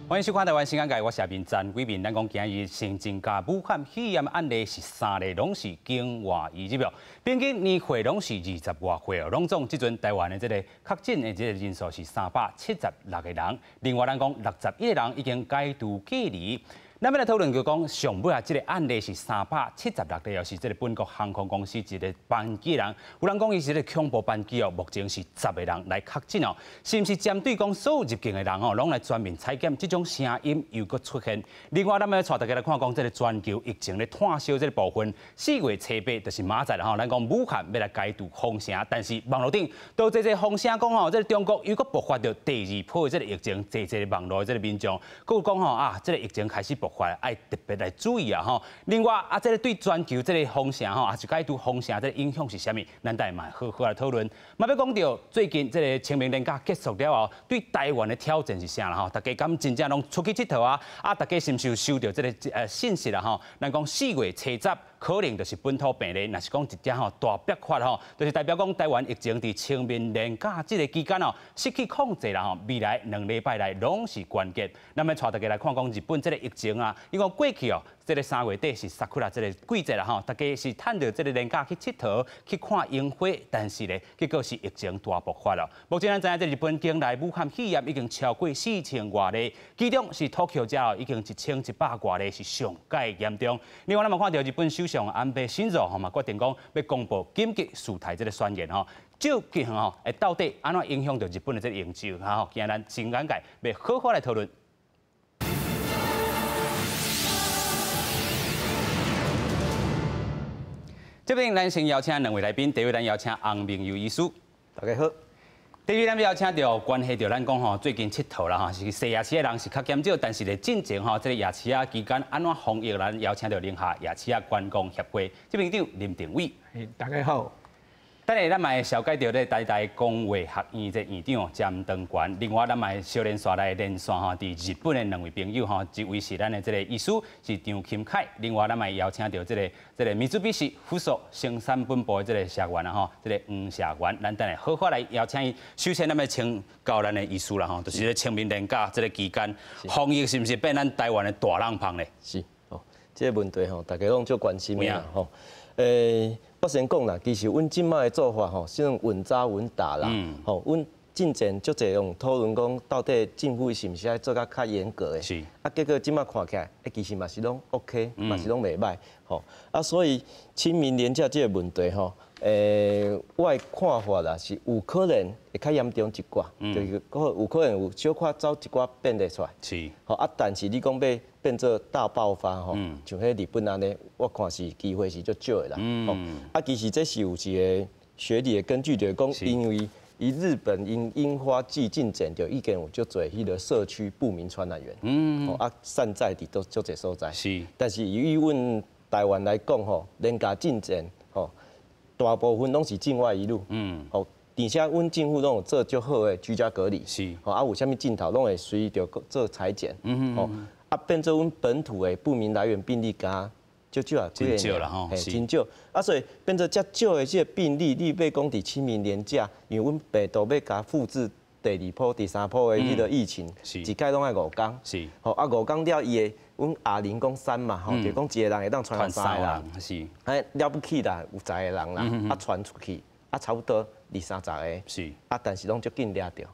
歡迎收看《台灣新眼界》，我是阿明詹偉民。咱講今日新增加武漢肺炎案例是三例，攏是境外移入。平均年歲攏是二十外歲哦。攏總這陣台灣的這個確診的這個人數是376個人。另外，咱講61個人已經解除隔離。咱欲來討論就講上尾啊，這個案例是376例，又是這個本國航空公司一個班機人，有人講伊是這個恐怖班機哦，目前是10個人來確診哦，是毋是針對講所有入境的人哦，攏來全面採檢？這種聲音又閣出現。另外，咱欲帶大家來看講這個全球疫情咧炭燒這個部分，4月初8就是明仔載啦吼，咱講武漢欲來解除封城，但是網路頂都濟濟風聲講吼，這個中國又閣爆發著第二波的這個疫情，濟濟網路的這個民眾，閣有講吼啊，這個疫情開始爆發，愛特別來注意啊吼。另外啊，這個對全球這個封城吼，抑是解除封城這個影響是啥物？咱等下嘛好好來討論。嘛欲講著最近這個清明連假結束了後，對台灣的挑戰是啥啦吼？大家敢真正攏出去𨑨迌啊？啊，大家是毋是有收著這個信息啦吼？咱講4月初10可能就是本土病例，若是講一隻吼大爆發吼，就是代表講台灣疫情佇清明連假這個期間哦失去控制啦吼，未來2禮拜內攏是關鍵。咱欲帶大家來看講日本這個疫情啊，伊講過去哦，這個3月底是桜這個季節啦吼，大家是趁著這個連假去𨑨迌去看櫻花，但是咧結果是疫情大爆發了。目前咱知影，這日本境內武漢肺炎已經超過4000外例，其中是 Tokyo 遮已經1100外例是上蓋嚴重。另外，咱嘛看著日本首相安倍晉三吼嘛決定講欲公布緊急事態這個宣言吼，究竟吼會到底按怎影響著日本的這個營收？吼，今日咱新眼界欲好好來討論。這邊咱先邀請兩位來賓，第一位咱邀請洪明佑醫師，大家好。第二，咱欲邀請著關係著咱講吼，最近𨑨迌啦吼，是洗夜市的人是較減少，但是咧進前吼，這個夜市仔期間按怎防疫？咱邀請著寧夏夜市仔觀光協會執行長林定偉。大家好。等下咱嘛會紹介著咧台大公衛學院這院長詹長權，另外咱嘛會小連線來連線吼，佇日本的兩位朋友吼，一位是咱的這個醫師是張欽凱，另外咱嘛會邀請著這個米茲比西福素生產本部的這個社員啊吼，這個黃社員，咱等下好好來邀請伊。首先，咱欲請教咱的醫師啦吼，就是咧清明連假這個期間，防疫是毋是變咱台灣的大籠芳咧？是哦，這個問題吼，大家攏足關心的吼。我先講啦，其實阮這擺的做法吼，算穩紮穩打啦。吼，阮進前足濟用討論講，到底政府是毋是愛做甲較嚴格的？是。啊，結果這擺看起來，其實嘛是攏 OK，嘛是攏袂䆀。吼，啊，所以清明連假這個問題吼，我的看法啦是有可能會較嚴重一寡，就是講有可能有小可走一寡變例出來。是。吼啊，但是你講欲變做大爆發吼，像彼日本按呢，我看是機會是足少的啦。啊，其實這是有一個學理的根據，就是講因為伊日本𪜶櫻花季進前就已經有足濟彼個社區不明傳染源，啊，散在佇都足濟所在。是。但是以阮台灣來講吼，連假進前吼，大部分攏是境外移入。吼，而且阮政府攏有做足好的居家隔離。是。吼，啊，有啥物症頭攏會隨著做採檢。吼，啊，變做阮本土的不明來源病例加足少啊，真少啦吼，真少。啊，所以變做遮少的這個病例，你欲講佇清明連假，因為阮病毒欲共複製第二波、第三波的彼個疫情，一擺攏愛5工。是。吼，啊，5工了伊會，阮 R 零講三嘛，吼，就講一個人會當傳三個人。是。哎，了不起啦，有10個人啦，啊，傳出去，啊，差不多二三十個。是。啊，但是攏足緊掠著。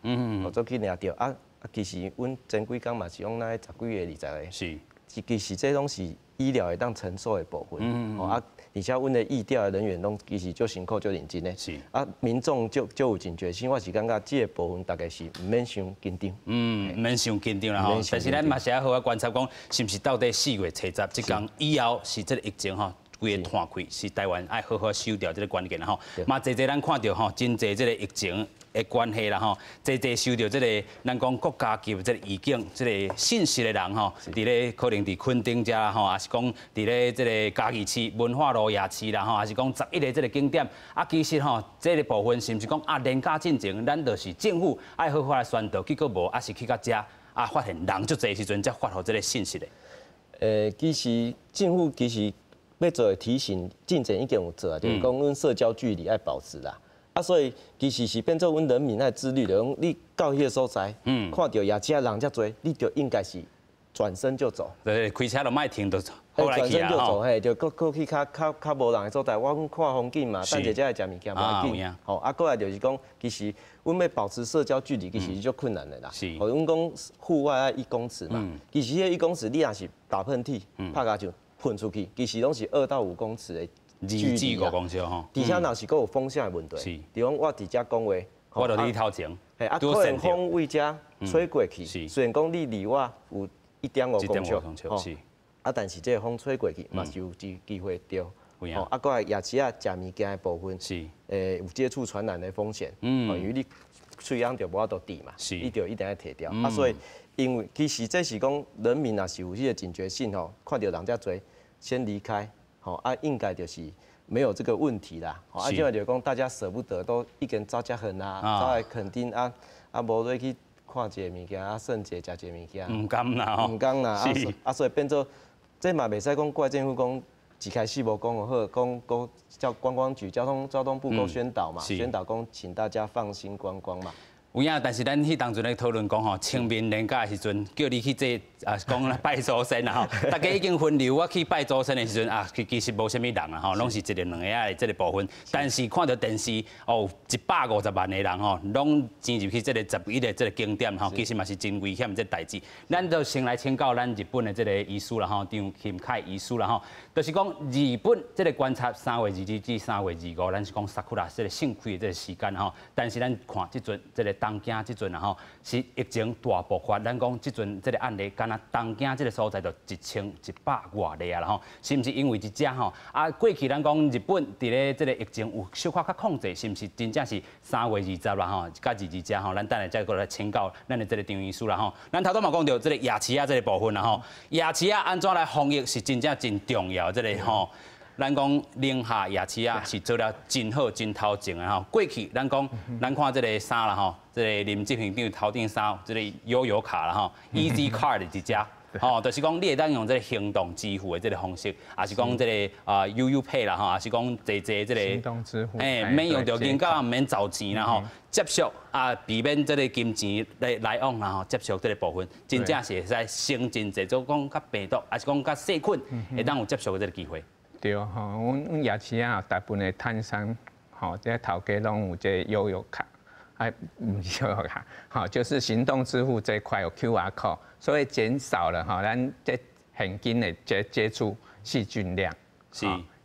足緊掠著。啊啊，其實阮前幾工嘛是講那十幾個、20個。是。其實這攏是醫療會當承受的部分。啊，而且阮的疫調的人員攏其實足辛苦、足認真的。是。啊，民眾足足有警覺心，我是感覺這個部分大家是毋免傷緊張。毋免傷緊張啦吼。但是咱嘛是愛好好觀察，講是毋是到底4月初10這工以後是這個疫情吼，規個湠開，是台灣愛好好守牢這個關鍵啦吼。嘛，濟濟咱看著吼，真濟這個疫情的關係啦吼，濟濟受著這個咱講國家級這個預警、這個信息的人吼，佇咧可能佇墾丁遮吼，抑是講佇咧這個嘉義市文化路夜市啦吼，抑是講11個這個景點，啊，其實吼，這個部分是毋是講啊，連假進前，咱就是政府愛好好來宣導，結果無，抑是去到遮啊，發現人足濟時陣才發予這個信息的。其實政府其實欲做的提醒，進前已經有做啊，就是講阮社交距離愛保持啦。啊，所以其實是變做阮人民愛自律的，講你到彼个所在，看著夜市人遮濟，你就應該是轉身就走。對，開車就莫停，就好來轉身就走，嘿，就閣閣去較較較無人的所在。我講看風景嘛，等一下才來食物件無要緊。吼，啊，過來就是講，其實阮欲保持社交距離，其實是足困難的啦。吼，阮講戶外愛一公尺嘛，其實彼一公尺你若是打噴嚏、拍尻槍噴出去，其實攏是2到5公尺的 2至5公尺吼。而且若是閣有風聲的問題，比如講我佇遮講話，我就佇你頭前，嘿，啊，可能風對遮吹過去，雖然講你離我有1.5公尺，吼，啊，但是這個風吹過去嘛是有機機會著，吼，啊，閣來夜市仔食物件的部分，有接觸傳染的風險，因為你喙癢就無法度治嘛，你就一定愛提掉，啊，所以因為其實這是講人民若是有彼個警覺性吼，看著人遮濟，先離開，吼，啊，應該就是沒有這個問題啦。啊，這擺就講大家捨不得，都已經走遮遠啊，走來墾丁啊，啊，無欲去看一个物件，啊，耍一下食一个物件。毋甘啦吼。毋甘啦，啊，啊，所以變做這嘛袂使講怪政府講一開始無講好，講講叫觀光局、交通部閣宣導嘛，宣導講請大家放心觀光嘛。有影，但是咱彼當陣咧討論講吼，清明連假的時陣，叫你去這啊，講拜祖先啦吼，大家已經分流，我去拜祖先的時陣啊，其其實無啥物人啊吼，攏是一個兩個仔的這個部分。但是看著電視哦，150萬個人吼，攏擠入去這個11個這個景點吼，其實嘛是真危險這代誌。咱就先來請教咱日本的這個醫師啦吼，張钦凱醫師啦吼，就是講日本這個觀察3月22至3月25，咱是講桜這個盛開的這個時間吼，但是咱看這陣這個東京這陣啊吼，是疫情大爆發，咱講這陣這個案例，敢若東京這個所在就1100外例啊啦吼，是毋是因為這遮吼？啊，過去咱講日本佇咧這個疫情有小可較控制，是毋是真正是3月20啦吼，佮22遮吼？咱等下再過來請教咱的這個張醫師啦吼。咱頭拄嘛講著這個夜市仔這個部分啦吼，夜市仔按怎來防疫是真正真重要這個吼。咱講寧夏夜市仔是做了真好、真頭前的吼。過去咱講，咱看這個衫啦吼，這個林執行長頭頂衫，這個悠遊卡啦吼，Easy Card 佇遮，吼，就是講你會當用這個行動支付的這個方式，抑是講這個啊悠遊 Pay 啦吼，抑是講坐坐這個行動支付，欸，免用著銀角，免找錢啦吼，接觸啊，避免這個金錢來來往啦吼，接觸這個部分，真正是會使省真濟，做講佮病毒，抑是講佮細菌，會當有接觸的這個機會。對吼，阮阮夜市仔大部分的攤商，吼，這頭家攏有這悠遊卡，哎，毋是悠遊卡，吼，就是行動支付這塊有 QR code，所以減少了吼咱這現金的接接觸細菌量。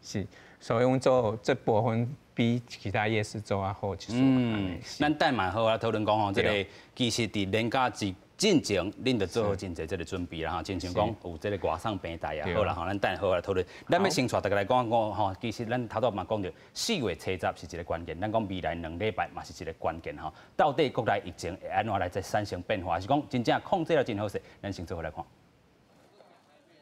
是，所以阮做這部分比其他夜市做較好一些。嗯，咱等嘛好啊討論講吼，這個其實佇連假之進前，恁就做好真濟這個準備啦吼，親像講有這個外送平台也好啦吼，咱等下好來討論。咱欲先帶大家來講講吼，其實咱頭拄嘛講著，4月30是一個關鍵，咱講未來2禮拜嘛是一個關鍵吼。到底國內疫情會按怎來再產生變化，還是講真正控制了真好勢？咱先做伙來看。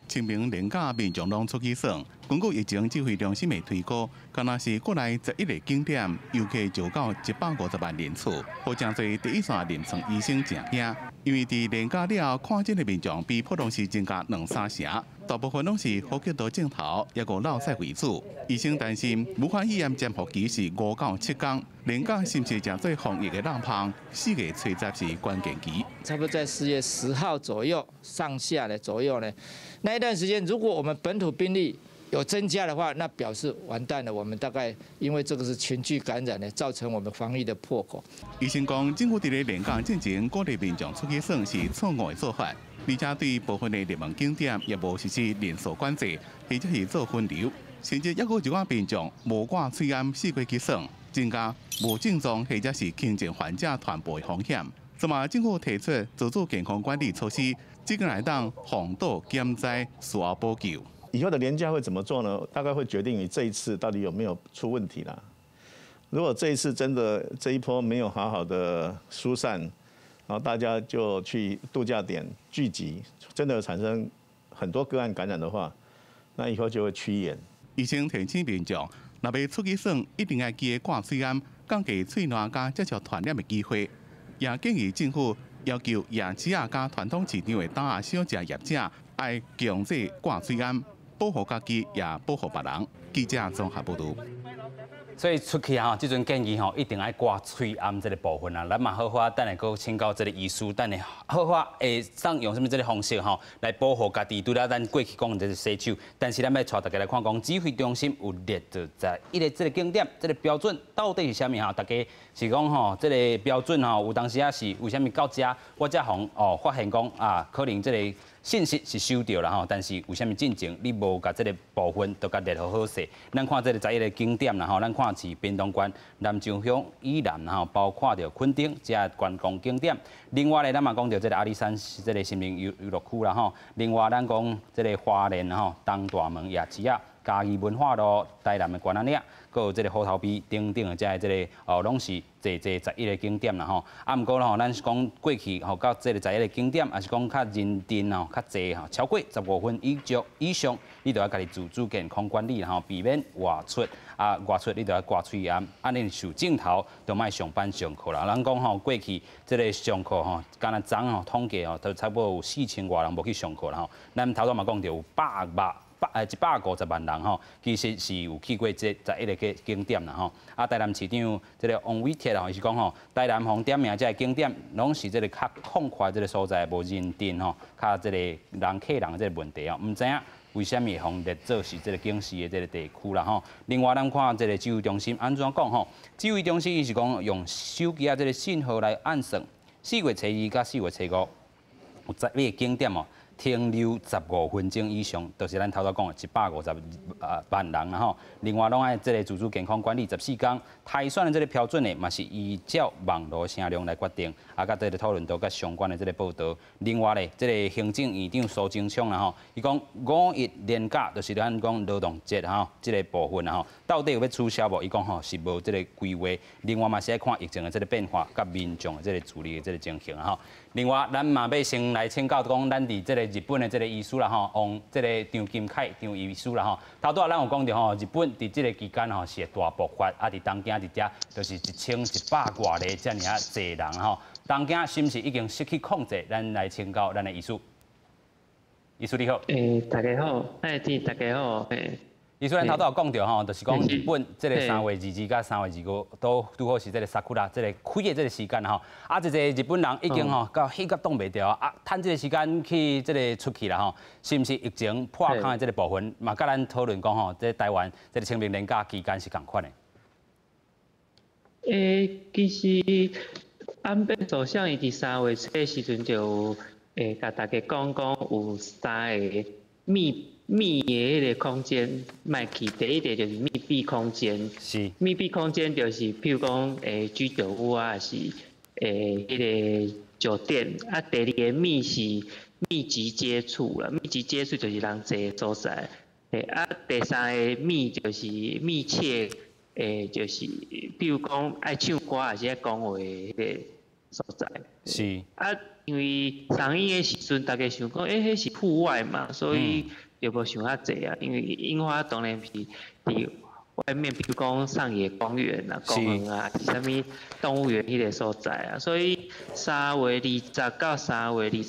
清明連假民眾攏出去耍，根據疫情指揮中心的推估，敢若是國內11個景點遊客就到150萬人次，予誠濟第一線臨床醫生誠驚，因為佇連假了後看診的民眾比普通時增加兩三成，大部分攏是呼吸道症頭，抑閣落屎為主。醫生擔心，武漢肺炎潛伏期是5到7天，連假是毋是誠做防疫的漏縫？4月30是關鍵期。差不多在4月10號左右上下的左右呢，那一段時間，如果我們本土病例有增加的話，那表示完蛋了。我們大概因為這個是群聚感染呢，造成我們防疫的破口。醫生講，政府佇咧連假進前鼓勵民眾出去耍是錯誤的做法，而且對部分的熱門景點也無實施人數管制，或者是做分流，甚至抑閣有一寡民眾無掛喙罨四界去耍，增加無症狀或者是輕症患者傳播的風險。這嘛，政府提出自主健康管理措施，這個來當防堵減災，事後補救。以後的連假會怎麼做呢？大概會決定於這一次到底有沒有出問題啦。如果這一次真的這一波沒有好好的疏散，然後大家就去度假點聚集，真的產生很多個案感染的話，那以後就會趨嚴。醫生提醒民眾，若欲出去耍，一定愛記得掛喙罨，降低喙瀾佮接觸傳染的機會。也建議政府要求夜市仔佮傳統市場的檔仔小食業者，愛強制掛喙罨，保護家己，也保護別人。記者綜合報導。所以出去吼，這陣建議吼，一定愛掛喙罨這个部分啊。咱嘛好好等下閣請教這个醫師，等下好好會當用啥物這个方式吼，來保護家己。除了咱過去講的這个洗手，但是咱欲帶大家來看講，指揮中心有列著十一个這个景點，這个標準到底是啥物吼？大家是講吼，這个標準吼，有當時啊是為啥物到遮，我才予哦發現講啊，可能這个信息是收著啦吼，但是為啥物進前你無共這个部分都共列好好勢？咱看這个十一个景點啦吼，咱看是屏東縣南州鄉以南吼，包括著墾丁這觀光景點。另外咧，咱嘛講著這个阿里山這个森林遊樂區啦吼。另外，咱講這个花蓮吼，東大門夜市仔、嘉義文化路、台南的關仔嶺，閣有這个虎頭埤等等的這个這个哦，攏是濟濟十一个景點啦吼。啊，毋過吼，咱是講過去吼，到這个十一个景點，抑是講較人陣吼較濟吼，超過15分以上，你就愛家己自主健康管理吼，避免外出啊，外出你就愛掛喙罨，啊，恁受鏡頭就莫上班上課啦。人講吼，過去這个上課吼，敢若昨吼統計吼，都差不多有4000外人無去上課啦吼。咱頭拄嘛講著有150萬人吼，其實是有去過這十一个景點啦吼。啊，台南市長這个王偉鐵吼，伊是講吼，台南予點名這个景點，攏是這个較空曠這个所在，無人陣吼，較這个人客人的這个問題哦，毋知影為啥物會予列做是這个警示的這个地區啦吼。另外，咱看這个指揮中心按怎講吼？指揮中心伊是講用手機仔這个信號來按算，4月初二佮4月初五有十一个景點哦，停留15分鐘以上，就是咱頭拄講的150萬人啦吼。另外，攏愛這个自主健康管理14天，篩選的這个標準呢，嘛是依照網路聲量來決定。啊，佮這个討論度佮相關的這个報道。另外咧，這个行政院長蘇貞昌啦吼，伊講五一連假就是咱講勞動節吼，這个部分啦吼，到底有欲取消無？伊講吼是無這个規劃。另外嘛是愛看疫情的這个變化，佮民眾的這个處理的這个情形吼。另外，咱嘛欲先來請教講，咱佇這个日本的這个醫師啦吼，王這个張金凱張醫師啦吼，頭拄仔咱有講著吼，日本佇這个期間吼是會大爆發，啊，佇東京佇遮就是1100外个遮爾仔濟人吼，東京是毋是已經失去控制？咱來請教咱的醫師。醫師你好。欸，大家好，欸，大家好，欸。醫師，咱頭拄有講著吼，就是講日本這个3月22佮3月25都拄好是這个桜這个開的這个時間吼，啊，這個日本人已經吼到彼個擋袂牢啊，趁這个時間去這个出去啦吼，是毋是疫情破空的這个部分，嘛佮咱討論講吼，這台灣這个清明連假期間是仝款的。欸，其實安倍首相伊佇3月初時陣就有會共大家講講有三个密的彼个空間莫去，第一个就是密閉空間。密閉空間就是，譬如講，居酒屋啊，還是彼个酒店。啊，第二个密是密集接觸啦，密集接觸就是人濟的所在。啊，第三个密就是密切，就是比如講愛唱歌還是愛講話彼个所在。啊，因為上映的時陣，大家想講，欸，彼是戶外嘛，所以就無想遐濟啊。因為櫻花當然是佇外面，比如講上野公園啊、公園啊，是啥物動物園彼个所在啊。所以3月20到3月22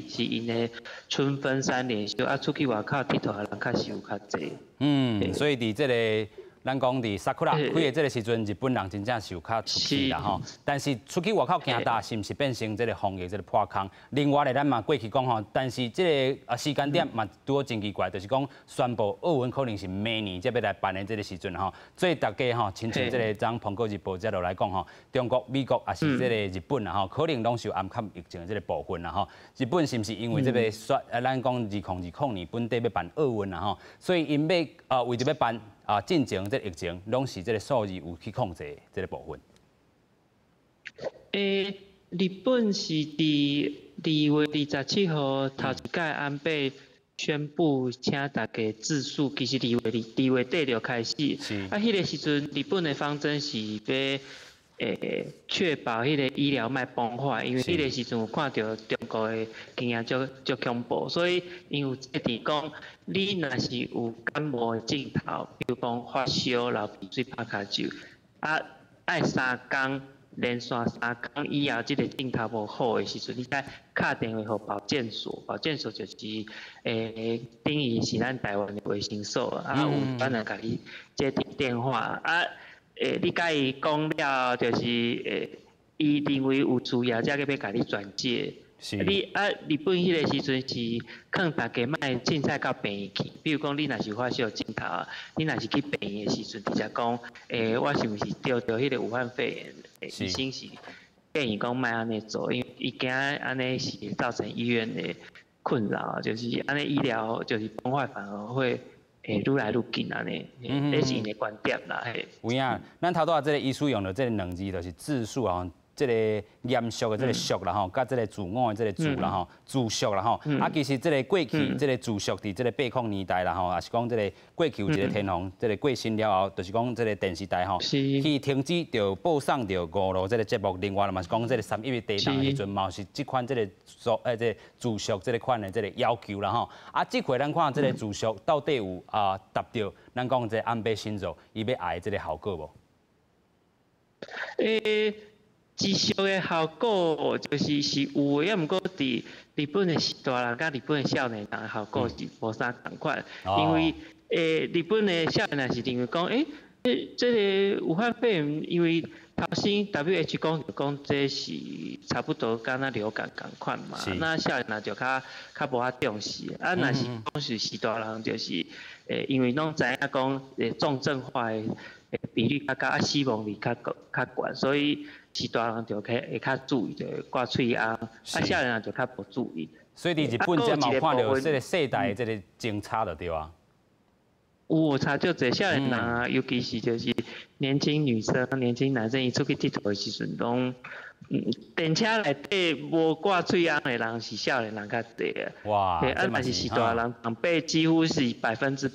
是𪜶的春分三連休，啊，出去外口𨑨迌的人確實有較濟。嗯，所以佇這个咱講佇桜開的這个時陣，日本人真正是有較出去啦吼。但是出去外口行踏，是毋是變成這个防疫這个破空？另外咧，咱嘛過去講吼，但是這个啊時間點嘛拄好真奇怪，就是講宣布奧運可能是明年才欲來辦的這个時陣吼。所以大家吼，親像這个昨蘋果日報這落來講吼，中國、美國抑是這个日本啦吼，可能攏是有暗藏疫情的這个部分啦吼。日本是毋是因為這个選啊？咱講2020年本底欲辦奧運啦吼，所以𪜶欲啊為著欲辦。啊，進前這疫情攏是這个數字有去控制這个部分。欸，日本是佇2月27號頭一擺安倍宣布請大家自肅，其實2月底就開始。啊，彼个時陣日本的方針是欲確保彼個醫療莫崩壞，因為彼个時陣有看著中國的經驗足足恐怖，所以𪜶有制定講，你若是有感冒的症頭，比如講發燒、流鼻水、拍跤手，啊，愛三工連續三工以後，這个症頭無好的時陣，你才敲電話予保健所，保健所就是等於是咱台灣的衛生所，啊，有專人共你接聽電話，啊。你共伊講了，就是伊認為有需要，才閣欲共你轉介。你啊，日本彼个時陣是勸大家莫凊彩到病院去。比如講，你若是發燒症頭，你若是去病院的時陣，直接講，我是毋是著著彼个武漢肺炎？醫生是建議講莫按呢做，因為伊驚按呢是造成醫院的困擾，就是按呢醫療就是崩壞，反而會愈來愈緊按呢。這是𪜶的觀點啦。嘿。有影，咱頭拄仔這个醫師用著這个兩字，就是自肅啊。這个嚴肅的這个肅啦吼，佮這个自我的這个自啦吼，自肅啦吼。啊，其實這个過去這个自肅佇這个80年代啦吼，也是講這个過去有一个天皇，這个過身了後，就是講這个電視台吼，去停止著播送著娛樂這个節目。另外嘛是講這个3·11地動的時陣，嘛是這款這个肅這个自肅這个款的這个要求啦吼。啊，這回咱看這个自肅到底有啊達到咱講這个安倍晉三伊欲愛的這个效果無？自肅的效果就是是有的，啊，毋過佇日本的大人佮日本的少年人的效果是無啥仝款，因為日本的少年人是認為講，這个武漢肺炎，因為頭先 WHO 講就講這是差不多敢若流感仝款嘛，那少年人就較較無遐重視，啊，若是講是是大人就是，因為攏知影講重症化的比率較高，啊死亡率較高較懸，所以是大人就會較注意，就會掛喙甕，啊少年人就較無注意。所以佇日本這嘛有看著這个世代的這个增差就對啊。有差足濟少年人啊，尤其是就是年輕女生、年輕男生，伊出去𨑨迌的時陣，攏電車內底無掛喙甕的人是少年人較濟啊。哇！啊，但是是大人長輩幾乎是100%。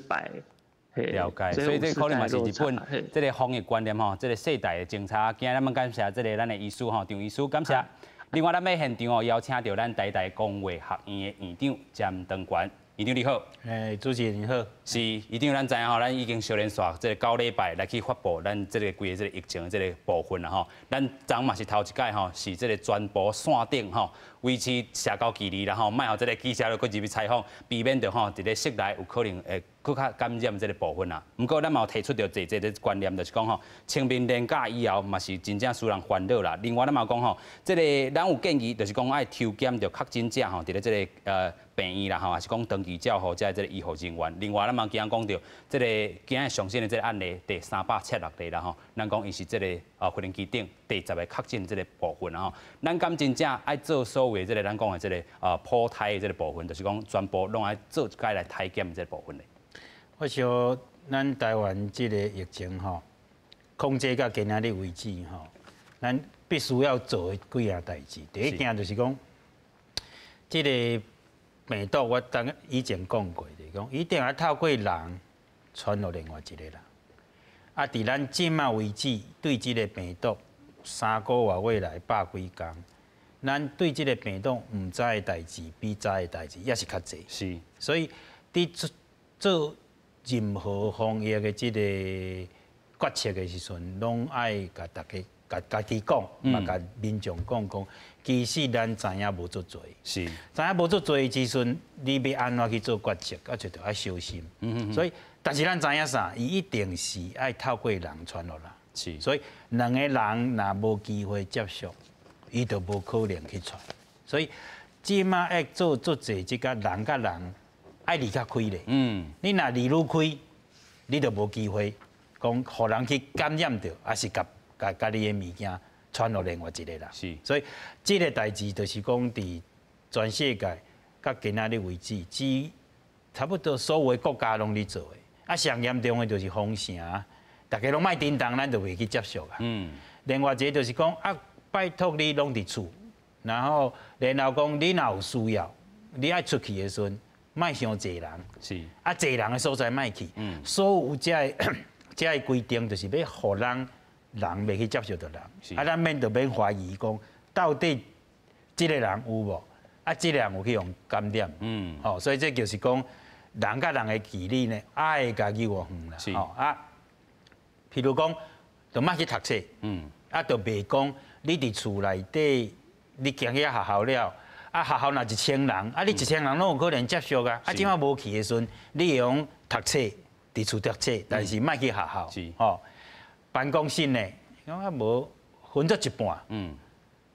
了解，所以這可能嘛是日本這个防疫觀念吼，這个世代的政策。今日咱們感謝這个咱的醫師吼，張醫師感謝。另外，咱欲現場哦邀請著咱台大公衛學院的院長詹長權。院長你好。主持人你好。是，院長咱知影吼，咱已經小連續這个九禮拜來去發布咱這个規个這个疫情的這个部分啦吼。咱昨嘛是頭一擺吼，是這个全部線頂吼，維持社交距離啦吼，莫予這个記者閣入去採訪，避免著吼佇咧室內有可能會閣較感染這个部分啦。毋過咱嘛有提出著濟濟的觀念，就是講吼，清明連假以後嘛是真正使人煩惱啦。另外咱嘛講吼，這个咱有建議，就是講愛抽檢著確診者吼，佇咧這个病院啦吼，還是講長期照護這這个醫護人員。另外咱嘛今仔講著這个今仔上新的這个案例第376例啦吼，咱講伊是這个無人機頂第十个確診這个部分啦吼。咱敢真正愛做所謂這个咱講的這个普篩的這个部分，就是講全部攏愛做一擺來篩檢這个部分咧。我想咱台灣這个疫情吼，控制到今仔日為止吼，咱必須要做的幾樣代誌。第一件就是講，這个病毒我當以前講過，就是講一定愛透過人傳予另外一个人。啊，佇咱這馬為止，對這个病毒三個外月來百幾工，咱對這个病毒毋知的代誌比知的代誌猶是較濟。所以佇做做任何防疫的這个決策的時陣，攏愛共大家、共家己講，嘛共民眾講講，其實咱知影無足濟。知影無足濟的時陣，你欲按怎去做決策，啊，就著愛小心。所以，但是咱知影啥？伊一定是愛透過人傳予人。所以兩个人若無機會接觸，伊就無可能去傳。所以，這馬愛做足濟這个人佮人愛離較開咧。你若離愈開，你就無機會講予人去感染著，抑是共共共你的物件傳予另外一個人。所以，這个代誌就是講，佇全世界到今仔日為止，只差不多所有的國家攏佇做的。啊，上嚴重的就是封城，大家攏莫振動，咱就袂去接觸啊。另外一个就是講啊，拜託你攏佇厝，然後講你若有需要，你愛出去的時陣，莫傷濟人。啊，濟人的所在莫去。所有這个這个規定，就是欲予人人袂去接觸著人。啊，咱免就免懷疑講，到底這个人有無？啊，這个人有去予感染。吼，所以這就是講人佮人的距離呢，愛共距偌遠啦。吼啊，譬如講，就莫去讀冊。啊，就袂講你佇厝內底，你行去學校了，啊，學校若1000人，啊，你1000人攏有可能接觸啊。啊，這馬無去的時陣，你會用讀冊，佇厝讀冊，但是莫去學校。吼。辦公室呢，講啊無分做一半。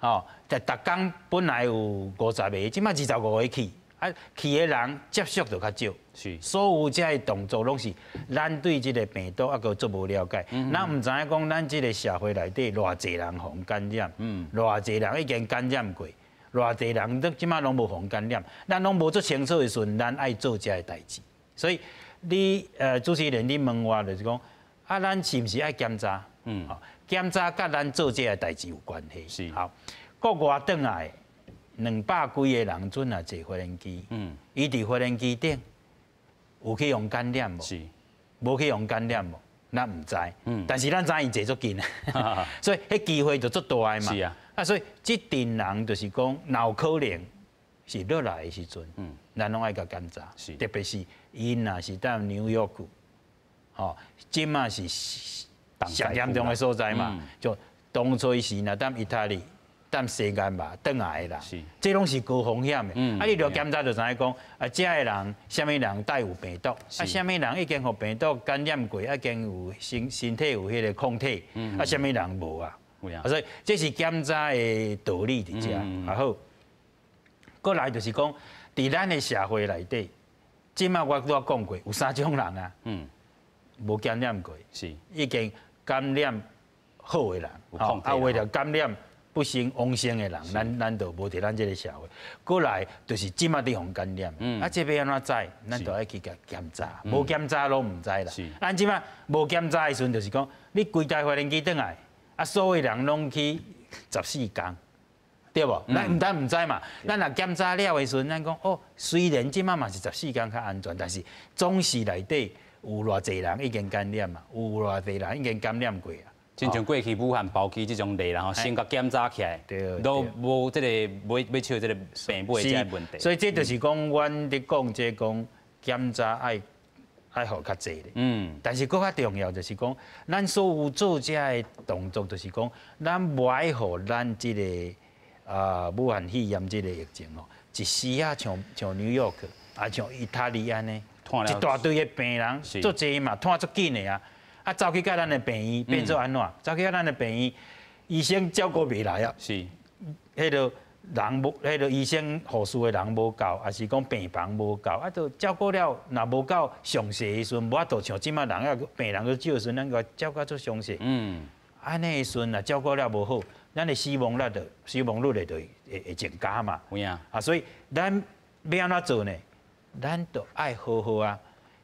吼，就逐工本來有50個，這擺25個去，啊去的人接觸就較少。所有這个動作攏是咱對這个病毒猶閣足無了解。咱毋知影講咱這个社會內底偌濟人予感染，偌濟人已經感染過，偌濟人都這擺攏無予感染，咱攏無足清楚的時陣，咱愛做這个代誌。所以你主持人你問我就是講，啊，咱是毋是愛檢查？檢查佮咱做這个代誌有關係。好，國外轉來200幾個人準啊坐飛機，伊佇飛機頂有去予感染無？無去予感染無？咱毋知。但是咱知伊坐足近，所以彼機會就足大的嘛。啊，所以這陣人就是講，若有可能是落來的時陣，咱攏愛共檢查。特別是𪜶若是踮紐約去，吼，這馬是上嚴重的所在嘛。就當初時若踮意大利、踮西班牙轉來的人，這攏是高風險的。啊，你著檢查就知影講，啊，這个人啥物人帶有病毒，啊，啥物人已經予病毒感染過，已經有身體有彼个抗體，啊，啥物人無啊？所以這是檢查的道理佇遮。啊好，過來就是講，佇咱的社會內底，這馬我拄仔講過，有三種人啊，無感染過，已經感染好的人，啊，有的就感染不幸往生的人，咱就無佇咱這个社會。過來就是這馬佇予感染，啊，這欲按怎知？咱就愛去共檢查，無檢查攏毋知啦。咱這馬無檢查的時陣，就是講你規台飛機轉來，啊，所有人攏去14工，對無？咱毋但毋知嘛，咱若檢查了的時陣，咱講哦，雖然這馬嘛是十四工較安全，但是總是內底有偌濟人已經感染嘛，有偌濟人已經感染過啊。親像過去武漢包機這種例啦吼，先共檢查起來，都無這個買買笑這個病尾這个問題。所以這就是講，阮佇講這講檢查愛愛予較濟咧。但是閣較重要就是講，咱所有做這个動作，就是講，咱無愛予咱這个武漢肺炎這个疫情哦，一時啊像像紐約啊像意大利按呢，一大堆的病人足濟嘛，湠足緊的啊。啊，走去佮咱的病院變做按怎？走去佮咱的病院，醫生照顧袂來啊。彼个人無，彼个醫生護士的人無夠，抑是講病房無夠，啊，就照顧了，若無夠詳細的時陣，無法度像這馬人啊，病人閣少的時陣，咱共照顧足詳細。按呢的時陣，若照顧了無好，咱的死亡率就會增加嘛。有影。啊，所以咱欲按怎做呢？咱就愛好好啊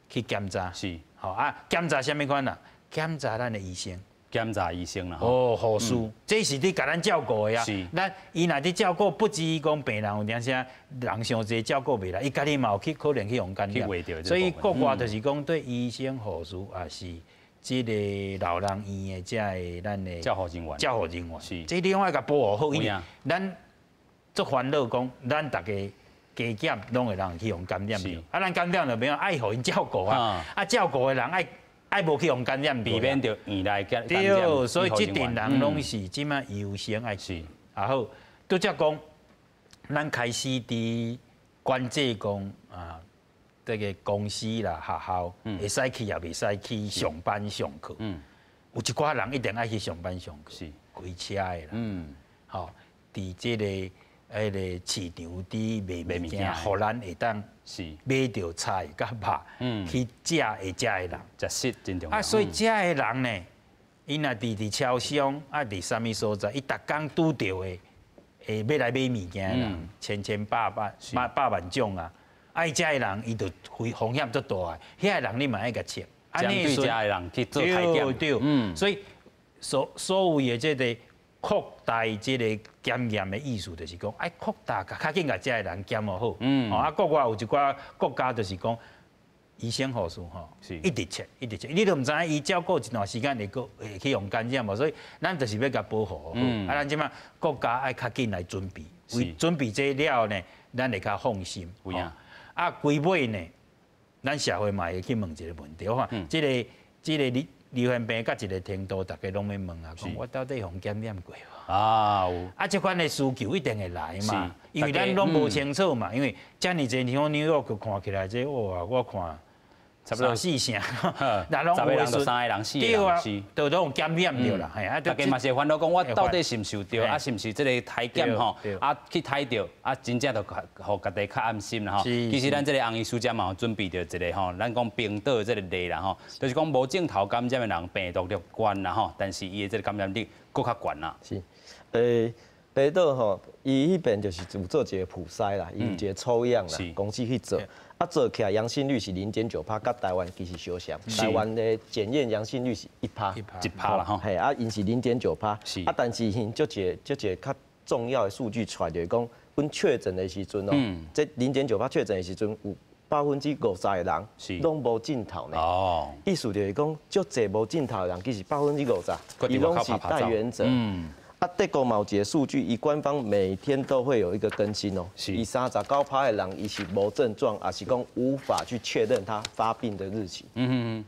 去檢查。好啊，檢查啥物款啊？檢查咱的醫生，檢查醫生啦。哦，護士，這是佇共咱照顧的啊。咱伊若佇照顧，不止講病人有當時人傷濟照顧袂來，伊家己嘛有去可能去予感染。所以國外就是講對醫生、護士，也是這个老人院的這个咱的照護人員。照護人員。這你攏愛共保護好，因為咱足煩惱講，咱逐家加減攏會人去予感染著。啊，咱感染就變愛予𪜶照顧啊，啊，照顧的人愛。愛無去予感染，避免著院內感染。對，所以這陣人攏是這馬優先愛是。啊好，拄則講，咱開始佇管制講啊，這个公司啦、學校會使去也袂使去上班上課。有一寡人一定愛去上班上課。開車的啦。吼，佇這个彼个市場佇賣物件，予咱會當買著菜佮肉，去食會食的人，食食真重要。啊，所以遮的人呢，𪜶若佇超商啊，佇啥物所在，伊逐工拄著的，會欲來買物件的人，千千百百百百萬種啊！啊，伊遮的人，伊就風險足大的，遐个人你嘛愛共測。針對遮的人去做篩檢。對，所以所謂的這个擴大這个檢驗的意思，就是講愛擴大，較緊共遮的人檢予好。啊，國外有一寡國家就是講，醫生護士吼，一直測，一直測，你都毋知影伊照顧一段時間會閣會去予感染無，所以咱就是欲共保護好。啊，咱這馬國家愛較緊來準備，為準備這了呢，咱會較放心。啊，規尾呢，咱社會嘛會去問一个問題，我看這个這个流行病到一个程度，大家攏欲問啊，講我到底予感染過無？啊，有。啊，這款的需求一定會來嘛，因為咱攏無清楚嘛，因為遮爾濟像紐約看起來這哇，我看差不多四成，那拢十个人就三个人，四个人是，都拢感染著啦。大家嘛是会烦恼讲，我到底是毋是受著，啊是毋是這个篩檢吼，啊去篩著，啊真正就予家己較安心啦吼。其實咱這個洪醫師遮嘛有準備著一個吼，咱講冰島的這個例啦吼，就是講無症頭感染的人病毒量懸啦吼，但是伊的這個感染力閣較懸啦。是，冰島吼，伊彼邊就是有做一個普篩啦，伊有一個抽樣啦，公司去做。啊，做起來陽性率是0.9趴，佮台灣其實相像。台灣的檢驗陽性率是1趴， 1趴啦吼。嘿，啊，𪜶是0.9趴。啊，但是𪜶足一個足一個較重要的數據出來，就是講，阮確診的時陣哦，這0.9趴確診的時陣，有50%的人攏無症頭呢。意思就是講，足濟無症頭的人，其實50%，伊攏是帶原者。啊，德國嘛有一個數據，伊官方每天都會有一個更新哦。伊39趴的人，伊是無症狀，抑是講無法去確認他發病的日期。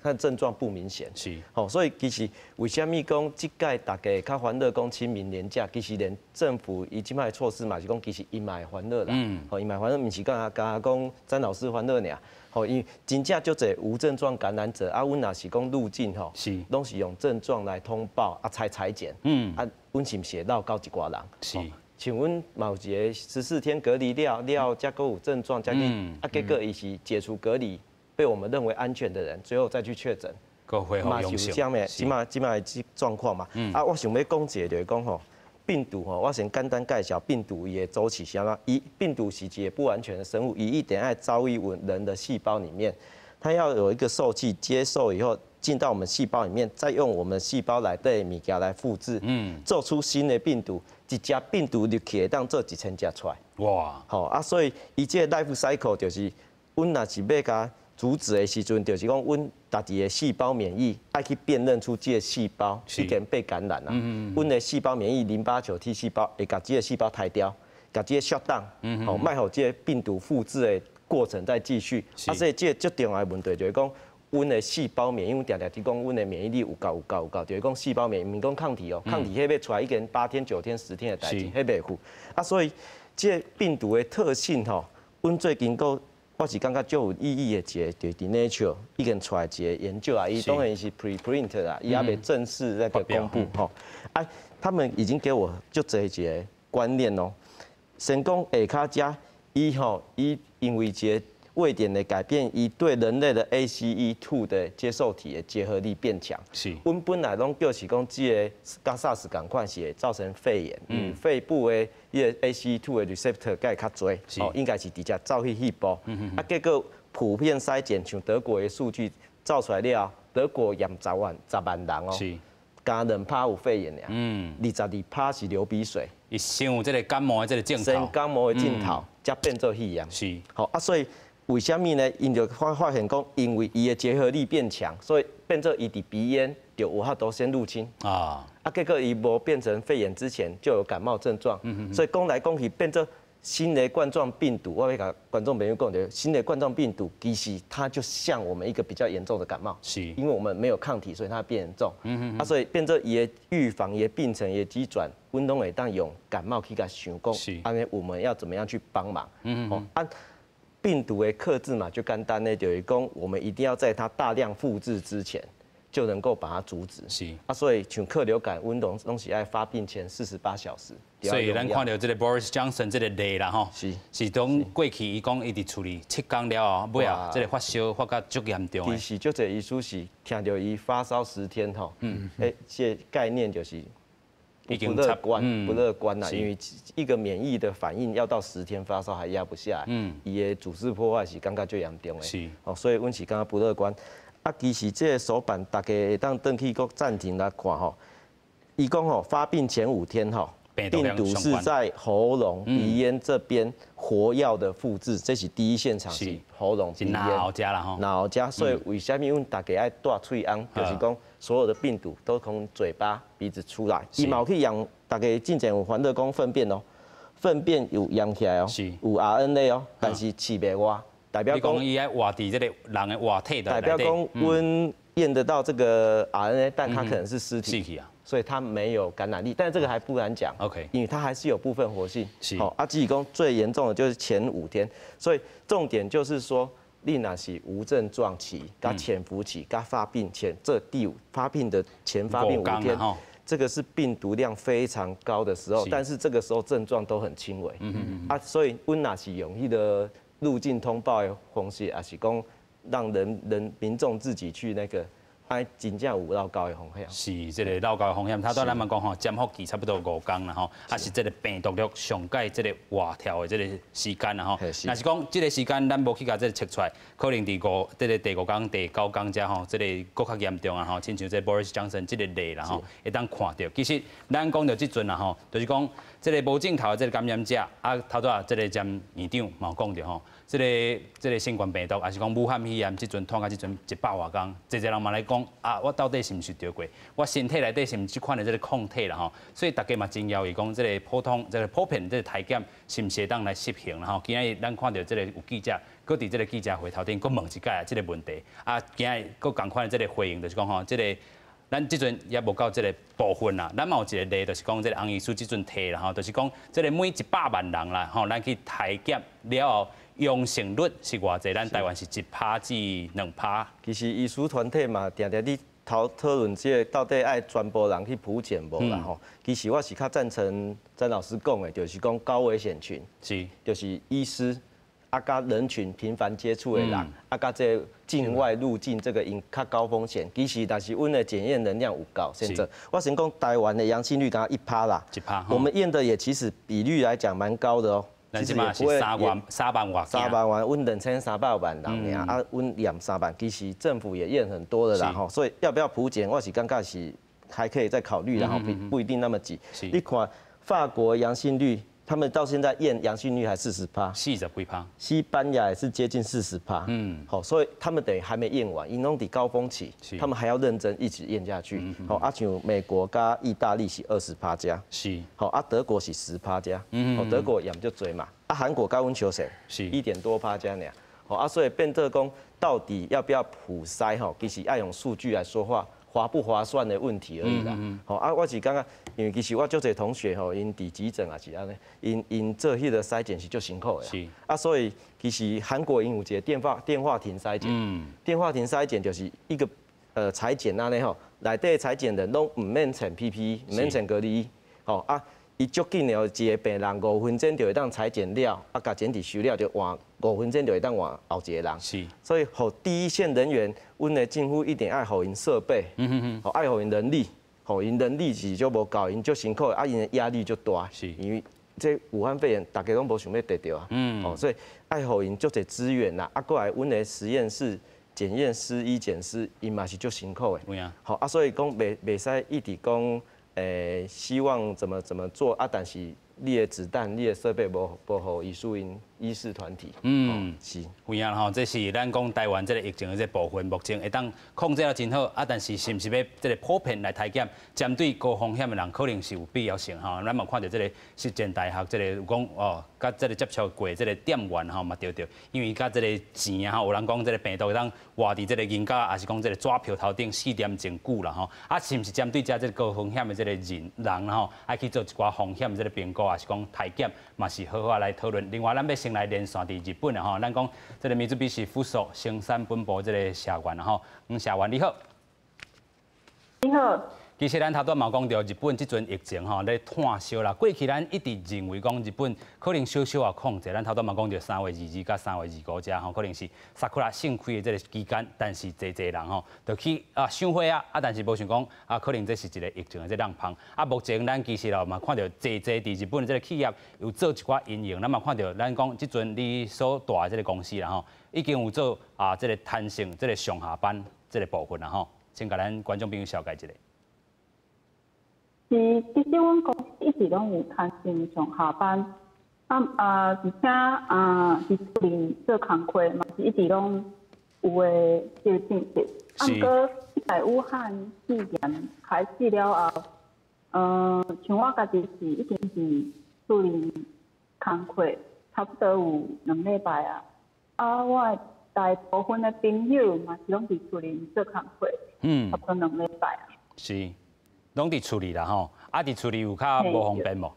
他症狀不明顯。好，所以其實為啥物講這屆大家較煩惱講清明連假，其實連政府伊這擺的措施嘛是講，其實伊嘛會煩惱啦。吼，伊嘛煩惱，毋是干焦講詹老師煩惱爾。吼，因為真正足濟無症狀感染者，啊，阮若是講入境吼，攏是用症狀來通報，啊，採採檢。啊，阮是毋是會落到一寡人？像阮嘛有一個14天隔離了了，才閣有症狀，才去，啊，結果伊是解除隔離，被我們認為安全的人，最後再去確診，嘛是有這樣的，這擺這擺的狀況嘛。啊，我想欲講一個就是講吼，病毒吼，我先簡單介紹病毒伊的周期是按怎。伊病毒是一個不完全的生物，伊一定愛走入人的細胞裡面，它要有一個受器接受以後。進到我們細胞裡面，再用我們細胞內底的物件來複製，做出新的病毒。一隻病毒入去會當做1000隻出來。哇！好啊，所以伊這個 life cycle 就是，阮若是欲共阻止的時陣，就是講阮家己的細胞免疫愛去辨認出這個細胞已經被感染啦。阮的細胞免疫淋巴球 T 細胞會共這個細胞刣掉，共這個 shut down，好，莫予這個病毒複製的過程再繼續。啊，所以這個最重要的問題就是講，阮的細胞免疫，阮定定佇講，阮的免疫力有夠有夠有夠，就是講細胞免疫，毋是講抗體哦，抗體彼欲出來已經8天、9天、10天的代誌，彼袂赴。啊，所以這個病毒的特性吼，阮最近閣我是感覺足有意義的一個，就是佇 Nature 已經出來一個研究啊，伊當然是 preprint 啦，伊猶未正式那個公布吼。啊，他們已經給我足濟一個觀念哦。先講下跤遮，伊吼伊因為一個位點的改變，伊對人類的 ACE2 的接受體的結合力變強。阮本來攏叫是講這個佮 SARS 仝款是會造成肺炎，肺部的彼個 ACE2 的 receptor 會較濟，哦，應該是直接走去肺部。啊，結果普遍篩檢，像德國的數據走出來了，德國驗10萬人哦，干2趴有肺炎爾，22趴是流鼻水。伊先有這個感冒的這個症頭，先感冒的症頭，才變做肺炎。好啊，所以。為啥物呢？𪜶就發現講，因為伊的結合力變強，所以變做伊佇鼻咽就有法度先入侵。啊，結果伊無變成肺炎之前就有感冒症狀。所以講來講去變做新的冠狀病毒，我欲共觀眾朋友講的，新的冠狀病毒其實它就像我們一個比較嚴重的感冒。因為我們沒有抗體，所以它變嚴重。啊，所以變做伊的預防、伊的病程、伊的機轉，阮攏會當用感冒去共想講，按呢我們要怎麼樣去幫忙？啊。病毒的克制嘛，就簡單的，就是講我們一定要在它大量複製之前，就能夠把它阻止。啊，所以像客流感、溫攏攏是愛發病前48小時。所以咱看著這個 Boris Johnson 這個例啦吼，是當過去伊講伊佇厝裡7工了後，尾後這個發燒發甲足嚴重的。其實足濟醫師是聽著伊發燒10天吼，欸，這個概念就是不樂觀，不樂觀啦，因為一個免疫的反應要到十天發燒還壓不下來，伊的組織破壞是感覺最嚴重的，哦，所以阮是感覺不樂觀。啊，其實這個手板大家會當轉去閣暫停來看吼，伊講吼發病前5天吼，病毒是在喉嚨、鼻咽這邊活躍的複製，這是第一現場是喉嚨、鼻咽。腦遮啦吼。腦遮，所以為啥物阮大家愛戴喙甕，就是講所有的病毒都從嘴巴、鼻子出來。伊嘛有去驗，大家進前有煩惱講糞便哦，糞便有驗起來哦，有 RNA 哦，但是刺袂活，代表講伊愛活佇這個人的活體代表講阮驗得到這個 RNA，但它可能是屍體。所以它沒有感染力，但是這個還不敢講因為它還是有部分活性。好，啊，只是講最嚴重的就是前5天，所以重點就是說，你若是無症狀期、佮潛伏期、佮發病前，這第五發病的前發病5天，這個是病毒量非常高的時候，但是這個時候症狀都很輕微。啊，所以阮若是用彼個入境通報的方式，抑是講讓人民眾自己去那個。愛真正有落高的風險。是這个落高的風險。頭拄咱嘛講吼，潛伏期差不多五工啦吼，啊是這个病毒量上蓋這个活跳的這个時間啦吼。若是講這个時間咱無去共這个測出來，可能佇五這个第五工、第九工遮吼，這个閣較嚴重啊吼。親像這 Boris Johnson 這个例啦吼，會當看著。其實咱講著這陣啦吼，就是講這个無症頭的這个感染者，啊頭拄仔這个詹院長嘛有講著吼。這个新冠病毒，抑是講武漢肺炎，這陣拖到這陣100外工，濟濟人嘛來講啊，我到底是毋是著過？我身體內底是毋是這款的這个抗體啦吼？所以大家嘛真猶豫講，這个普通、這个普遍這个篩檢是毋是會當來實行啦吼？今仔日咱看著這个有記者，閣佇這个記者會頭頂閣問一擺這个問題，啊，今仔日閣仝款的這个回應就是講吼，這个。咱這陣也無到這个部分啦，咱嘛有一個例，就是講這个洪醫師這陣提啦吼，就是講這个每100萬人啦吼，咱去篩檢了後，陽性率是偌濟？咱台灣是1趴至2趴。其實醫師團體嘛，定定咧討論這個到底愛全部人去普檢無啦吼。其實我是較贊成詹老師講的，就是講高危險群，就是醫師。啊，佮人群頻繁接觸的人，啊，佮這境外入境這個𪜶較高風險。其實，但是阮的檢驗能量有夠。現在我先講台灣的陽性率剛剛1趴啦，1趴。我們驗的也其實比率來講蠻高的哦。其實也不會3萬3萬外。3萬外，阮2300萬人爾，啊，阮驗3萬，其實政府也驗很多的啦吼。所以要不要普檢，我是感覺是還可以再考慮，然後不一定那麼急。你看法國陽性率。他們到現在驗陽性率還40趴，40幾趴。西班牙也是接近40趴。好，所以他們等於還沒驗完，𪜶攏佇高峰期，他們還要認真一直驗下去。好，啊像美國佮意大利是20趴遮，好，啊德國是10趴遮，好，德國驗足濟嘛，啊韓國佮阮相似，1點多趴遮爾。好，啊所以變做講到底要不要普篩？吼，其實愛用數據來說話。划不划算的問題而已啦。吼啊，我是感覺，因為其實我足濟同學吼，𪜶佇急診也是按呢，𪜶做彼個篩檢是足辛苦的。啊，所以其實韓國𪜶有一個電話亭篩檢。電話亭篩檢就是一個採檢按呢吼，內底採檢人攏毋免穿 PPE，毋免穿隔離衣。吼啊，伊足緊的一個病人5分鐘就會當採檢了，啊，共檢體收了就換5分鐘就會當換後一個人。所以，予第一線人員，阮的政府一定愛予𪜶設備，予愛予𪜶人力，予𪜶人力是足無夠，𪜶足辛苦，啊，𪜶的壓力足大。因為這武漢肺炎，大家攏無想欲得著啊。所以愛予𪜶足濟資源啦，啊，閣來阮的實驗室檢驗師、醫檢師，𪜶嘛是足辛苦的。好啊，所以講袂使一直講，希望怎麼做啊？但是你的子彈、你的設備無予醫師𪜶醫師團體。是。有影吼，這是咱講台灣這个疫情的這部分，目前會當控制得真好啊，但是是毋是欲這个普遍來篩檢，針對高風險的人，可能是有必要性吼。咱嘛看著這个實踐大學這个有講哦，佮這个接觸過這个店員吼嘛著著，因為佮這个錢啊吼，有人講這个病毒會當活佇這個銀角，抑是講這个紙票頭頂4點鐘久啦吼。啊，是毋是針對遮這个高風險的這个人吼，愛去做一寡風險這个評估，抑是講篩檢，嘛是好好來討論。另外，咱欲先來連線佇日本的吼，咱講這個米茲比西富素生產本部這个社員吼，社員你好。你好。其實咱頭拄嘛講著日本這陣疫情吼咧炭燒啦，過去咱一直認為講日本可能小小仔控制，咱頭拄嘛講著3月22佮3月25遮吼，可能是桜盛開的這个期間，但是濟濟人吼就去啊賞花啊，啊但是無想講啊，可能這是一個疫情的這個浪啊，目前咱其實嘛看著濟濟佇日本的這個企業有做一寡因應，咱嘛看著咱講這陣你所蹛的這個公司啦吼，已經有做啊這個彈性這個上下班這個部分啦吼，先共咱觀眾朋友紹介一下。是，其實阮公司一直攏有彈性上下班，啊啊，而且啊，佇厝裡做工課嘛是一直攏有的這個政策。啊，毋過在武漢肺炎開始了後，像我家己是已經佇厝裡工課，差不多有2禮拜啊。啊，我的大部分的朋友嘛是攏佇厝裡做工課，差不多兩禮拜啊。是。攏佇厝裡啦吼，啊，佇厝裡有較無方便無？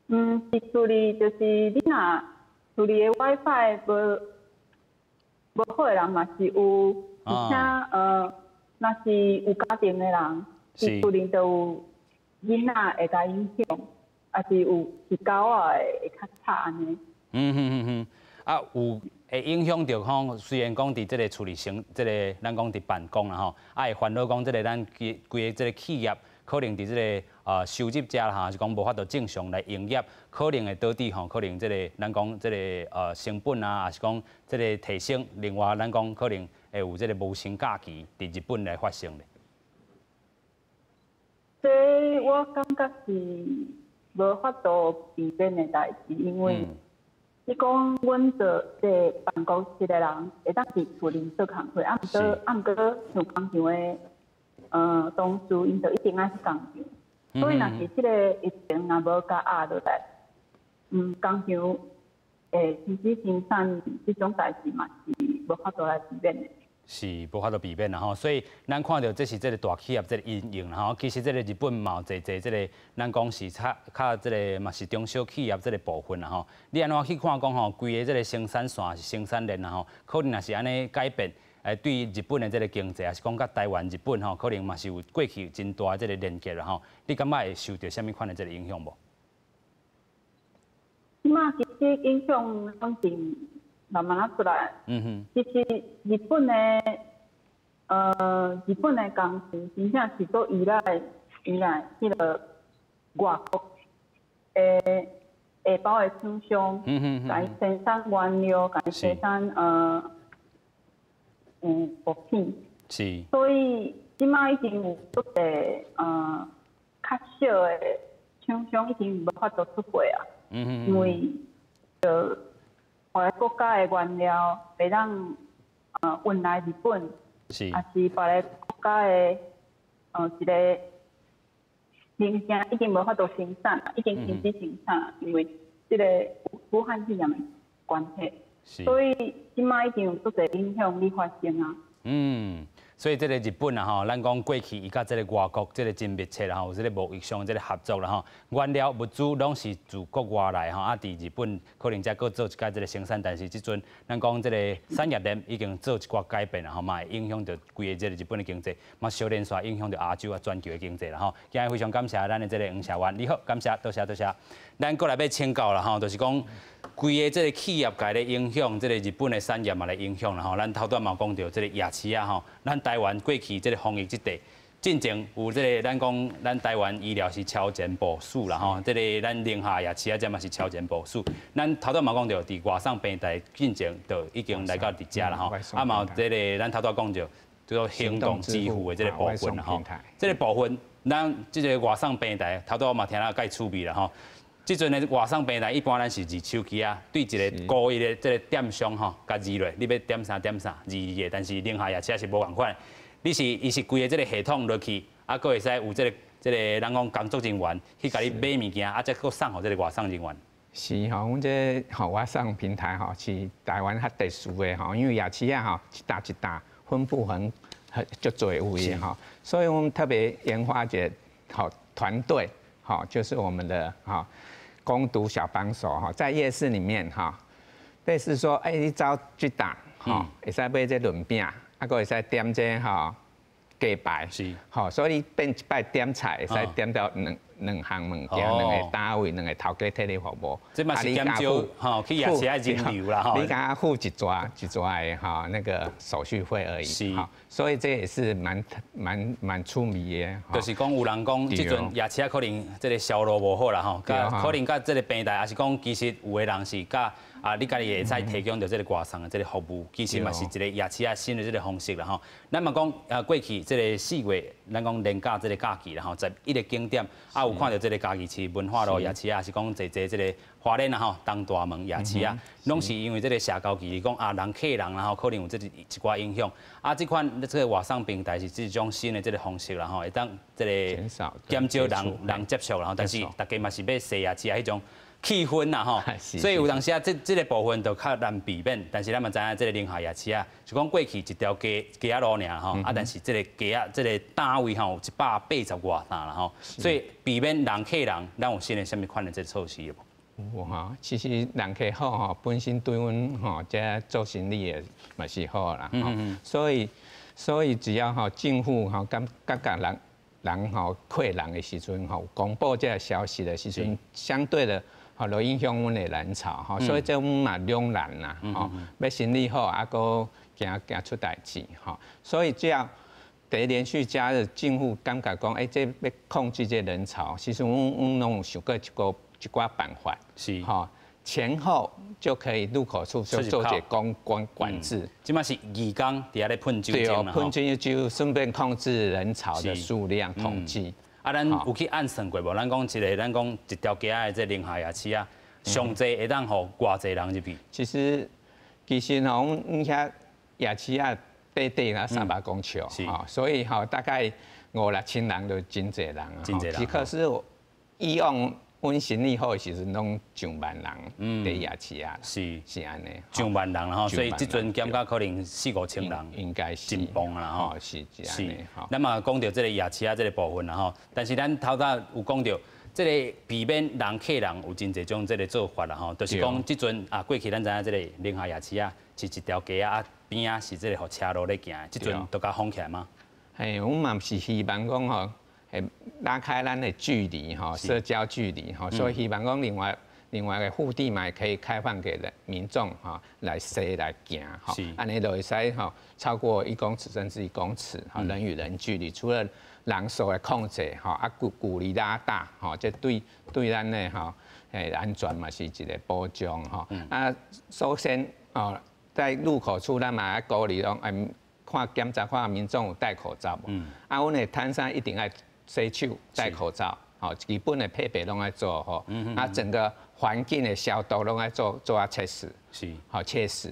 佇厝裡就是你若厝裡的 WiFi 無無好的人嘛是有，而且若是有家庭的人，伊厝裡就有囡仔會共影響，抑是有是狗仔的會較慘按呢。嗯哼哼哼，啊有會影響著講，雖然講佇這個厝裡生，這個咱講佇辦公啦吼，啊會煩惱講這個咱規規个這個企業可能佇這個收入者啦吼，是講無法度正常來營業，可能會導致吼，可能這個咱講這個成本啊，抑是講這個提升，另外咱講可能會有這個無薪假期佇日本來發生咧。這我感覺是無法度避免的代誌，因為你講阮做這個辦公室的人會當佇厝裡做工課，啊毋過像工廠的同事，𪜶就一定愛去工廠。所以若是這個疫情若無共壓落來，工廠會停止生產這種代誌嘛是無法度來避免的。是無法度避免啦吼，所以咱看著這是這個大企業這個因應啦吼。其實這個日本嘛有濟濟這個，咱講是較較這個嘛是中小企業這個部分啦吼。你按怎去看講吼，規个這個生產線是生產鏈啦吼，可能若是按呢改變，對日本的這個經濟，抑是講佮台灣、日本吼，可能嘛是有過去真大這個連結啦吼。你感覺會受著啥物款的這個影響無？這馬其實影響攏是慢慢仔出來。其實日本的公司真正是閣依賴依賴彼個外國的下包的廠商，共伊生產原料，共伊生產物品。所以這馬已經有足濟較小的廠商已經無法度出貨啊。因為就別个國家的原料袂當運來日本，抑是別个國家的一個零件已經無法度生產，已經停止生產，因為這個武漢肺炎的關係，所以這馬已經有足濟影響咧發生啊。所以這個日本啊吼，咱講過去伊佮這個外國這個真密切啦吼，有這個貿易上這個合作啦吼，原料物資攏是自國外來吼，啊，佇日本可能才閣做一擺這個生產，但是這陣咱講這個產業鏈已經做一寡改變啦吼，嘛會影響著規个這個日本的經濟，嘛小連續影響著亞洲啊全球的經濟啦吼。今日非常感謝咱的這個黃社員，你好，感謝，多謝多謝。咱閣來欲請教啦吼，就是講規个這個企業界咧影響，這個日本的產業嘛來影響啦吼。咱頭拄嘛講著這個夜市仔吼，咱台灣過去這個防疫這塊，進前有這個咱講咱台灣醫療是超前部署啦吼，這個咱寧夏夜市仔這嘛是超前部署。咱頭拄嘛講著，佇外送平台進前就已經來到佇遮啦吼，啊嘛有這個咱頭拄講著，這個行動支付的這個部分啦吼，這個部分咱這個外送平台頭拄我嘛聽了蓋趣味啦吼。這陣的外送平台一般咱是佇手機啊，對一個孤一的這個店商吼，共字落，你欲點啥點啥字字的，但是寧夏夜市是無仝款，你是伊是規个這個系統落去，啊，閣會使有這個咱講工作人員去共你買物件，啊，再閣送予這個外送人員。是吼，阮這吼外送平台吼是台灣較特殊的吼，因為夜市仔吼一搭一搭分布很足濟位吼，所以阮特別研發一個吼團隊，吼就是我們的吼工讀小幫手吼，在夜市裡面吼，類似說，欸，你走這搭吼，會使買這輪餅，啊，閣會使點這吼雞排，吼，所以你變一擺點菜，會使點著兩項物件，兩個單位，兩個頭家替你服務。這嘛是減少吼去夜市仔人流啦吼。你共付一逝一逝的吼那個手續費而已。所以這也是蠻出名的。就是講有人講，這陣夜市仔可能這個銷路無好啦吼，可能佮這個平台，抑是講其實有的人是佮啊，你家己會使提供著這個外送的這個服務，其實嘛是一個夜市仔新的這個方式啦吼。咱嘛講啊，過去這個4月，咱講連假這個假期啦吼，11個景點啊，有看著這個嘉義市文化路夜市仔，抑是講濟濟這個花蓮啊吼，東大門夜市仔，攏是因為這個社交距離，講啊人客人啦吼，可能有這一寡影響。啊，這款這個外送平台是這種新的這個方式啦吼，會當這個減少人人接觸啦吼，但是大家嘛是欲踅夜市仔彼種氣氛啦吼，所以有當時啊，這個部分就較難避免。但是咱嘛知影，這個寧夏夜市仔，就講過去一條街街仔路爾吼，啊，但是這個街仔這個單位吼有180外擔啦吼，所以避免人客人，咱有新的啥物款的這個措施無？有吼，其實人客好吼，本身對阮吼這做生意的嘛是好啦。所以只要吼政府吼感覺人吼客人的時陣吼，公布這个消息的時陣，相對的吼，就影響阮的人潮吼，所以這阮嘛兩難啦吼，欲生意好，啊閣驚驚出代誌吼，所以只要佇連續假日，政府感覺講，欸，這欲控制這人潮，其實阮攏有想過一寡辦法，吼，前後就可以入口處就做一個公關管制。這馬是義工佇遐咧噴酒精啦，噴酒就順便控制人潮的數量統計。啊，咱有去按算過無？咱講一个，咱講一條街仔的這寧夏夜市啊，上濟會當予偌濟人入去？其實吼，阮遐夜市啊，短短啊300公尺，吼，所以吼大概五六千人就真濟人啊。真濟人。可是以往阮生意好的時陣，攏上萬人佇夜市啊，是按呢，上萬人吼，所以這陣減甲可能四五千人，應該是真棒啦吼，是是。咱嘛講著這个夜市仔這个部分啦吼，但是咱頭拄有講著，這个避免人客人有真濟種這个做法啦吼，就是講這陣啊過去咱知影這个寧夏夜市仔是一條街仔啊邊仔是這个予車路咧行，這陣都共封起來嗎？嘿，阮嘛是希望講吼，會拉開咱的距離吼，社交距離吼，所以希望講另外的腹地嘛，可以開放給人民眾吼來踅來行吼，按呢就會使吼超過1公尺甚至1公尺吼，人與人距離，除了人數的控制吼，啊距離拉大吼，這對咱的吼安全嘛是一個保障吼。啊，首先哦，在入口處咱嘛愛鼓勵講，看檢查看民眾有戴口罩無？啊，阮的攤商一定愛洗手、戴口罩，吼，基本的配備攏愛做好。啊，整個環境的消毒攏愛做啊切實，好切實，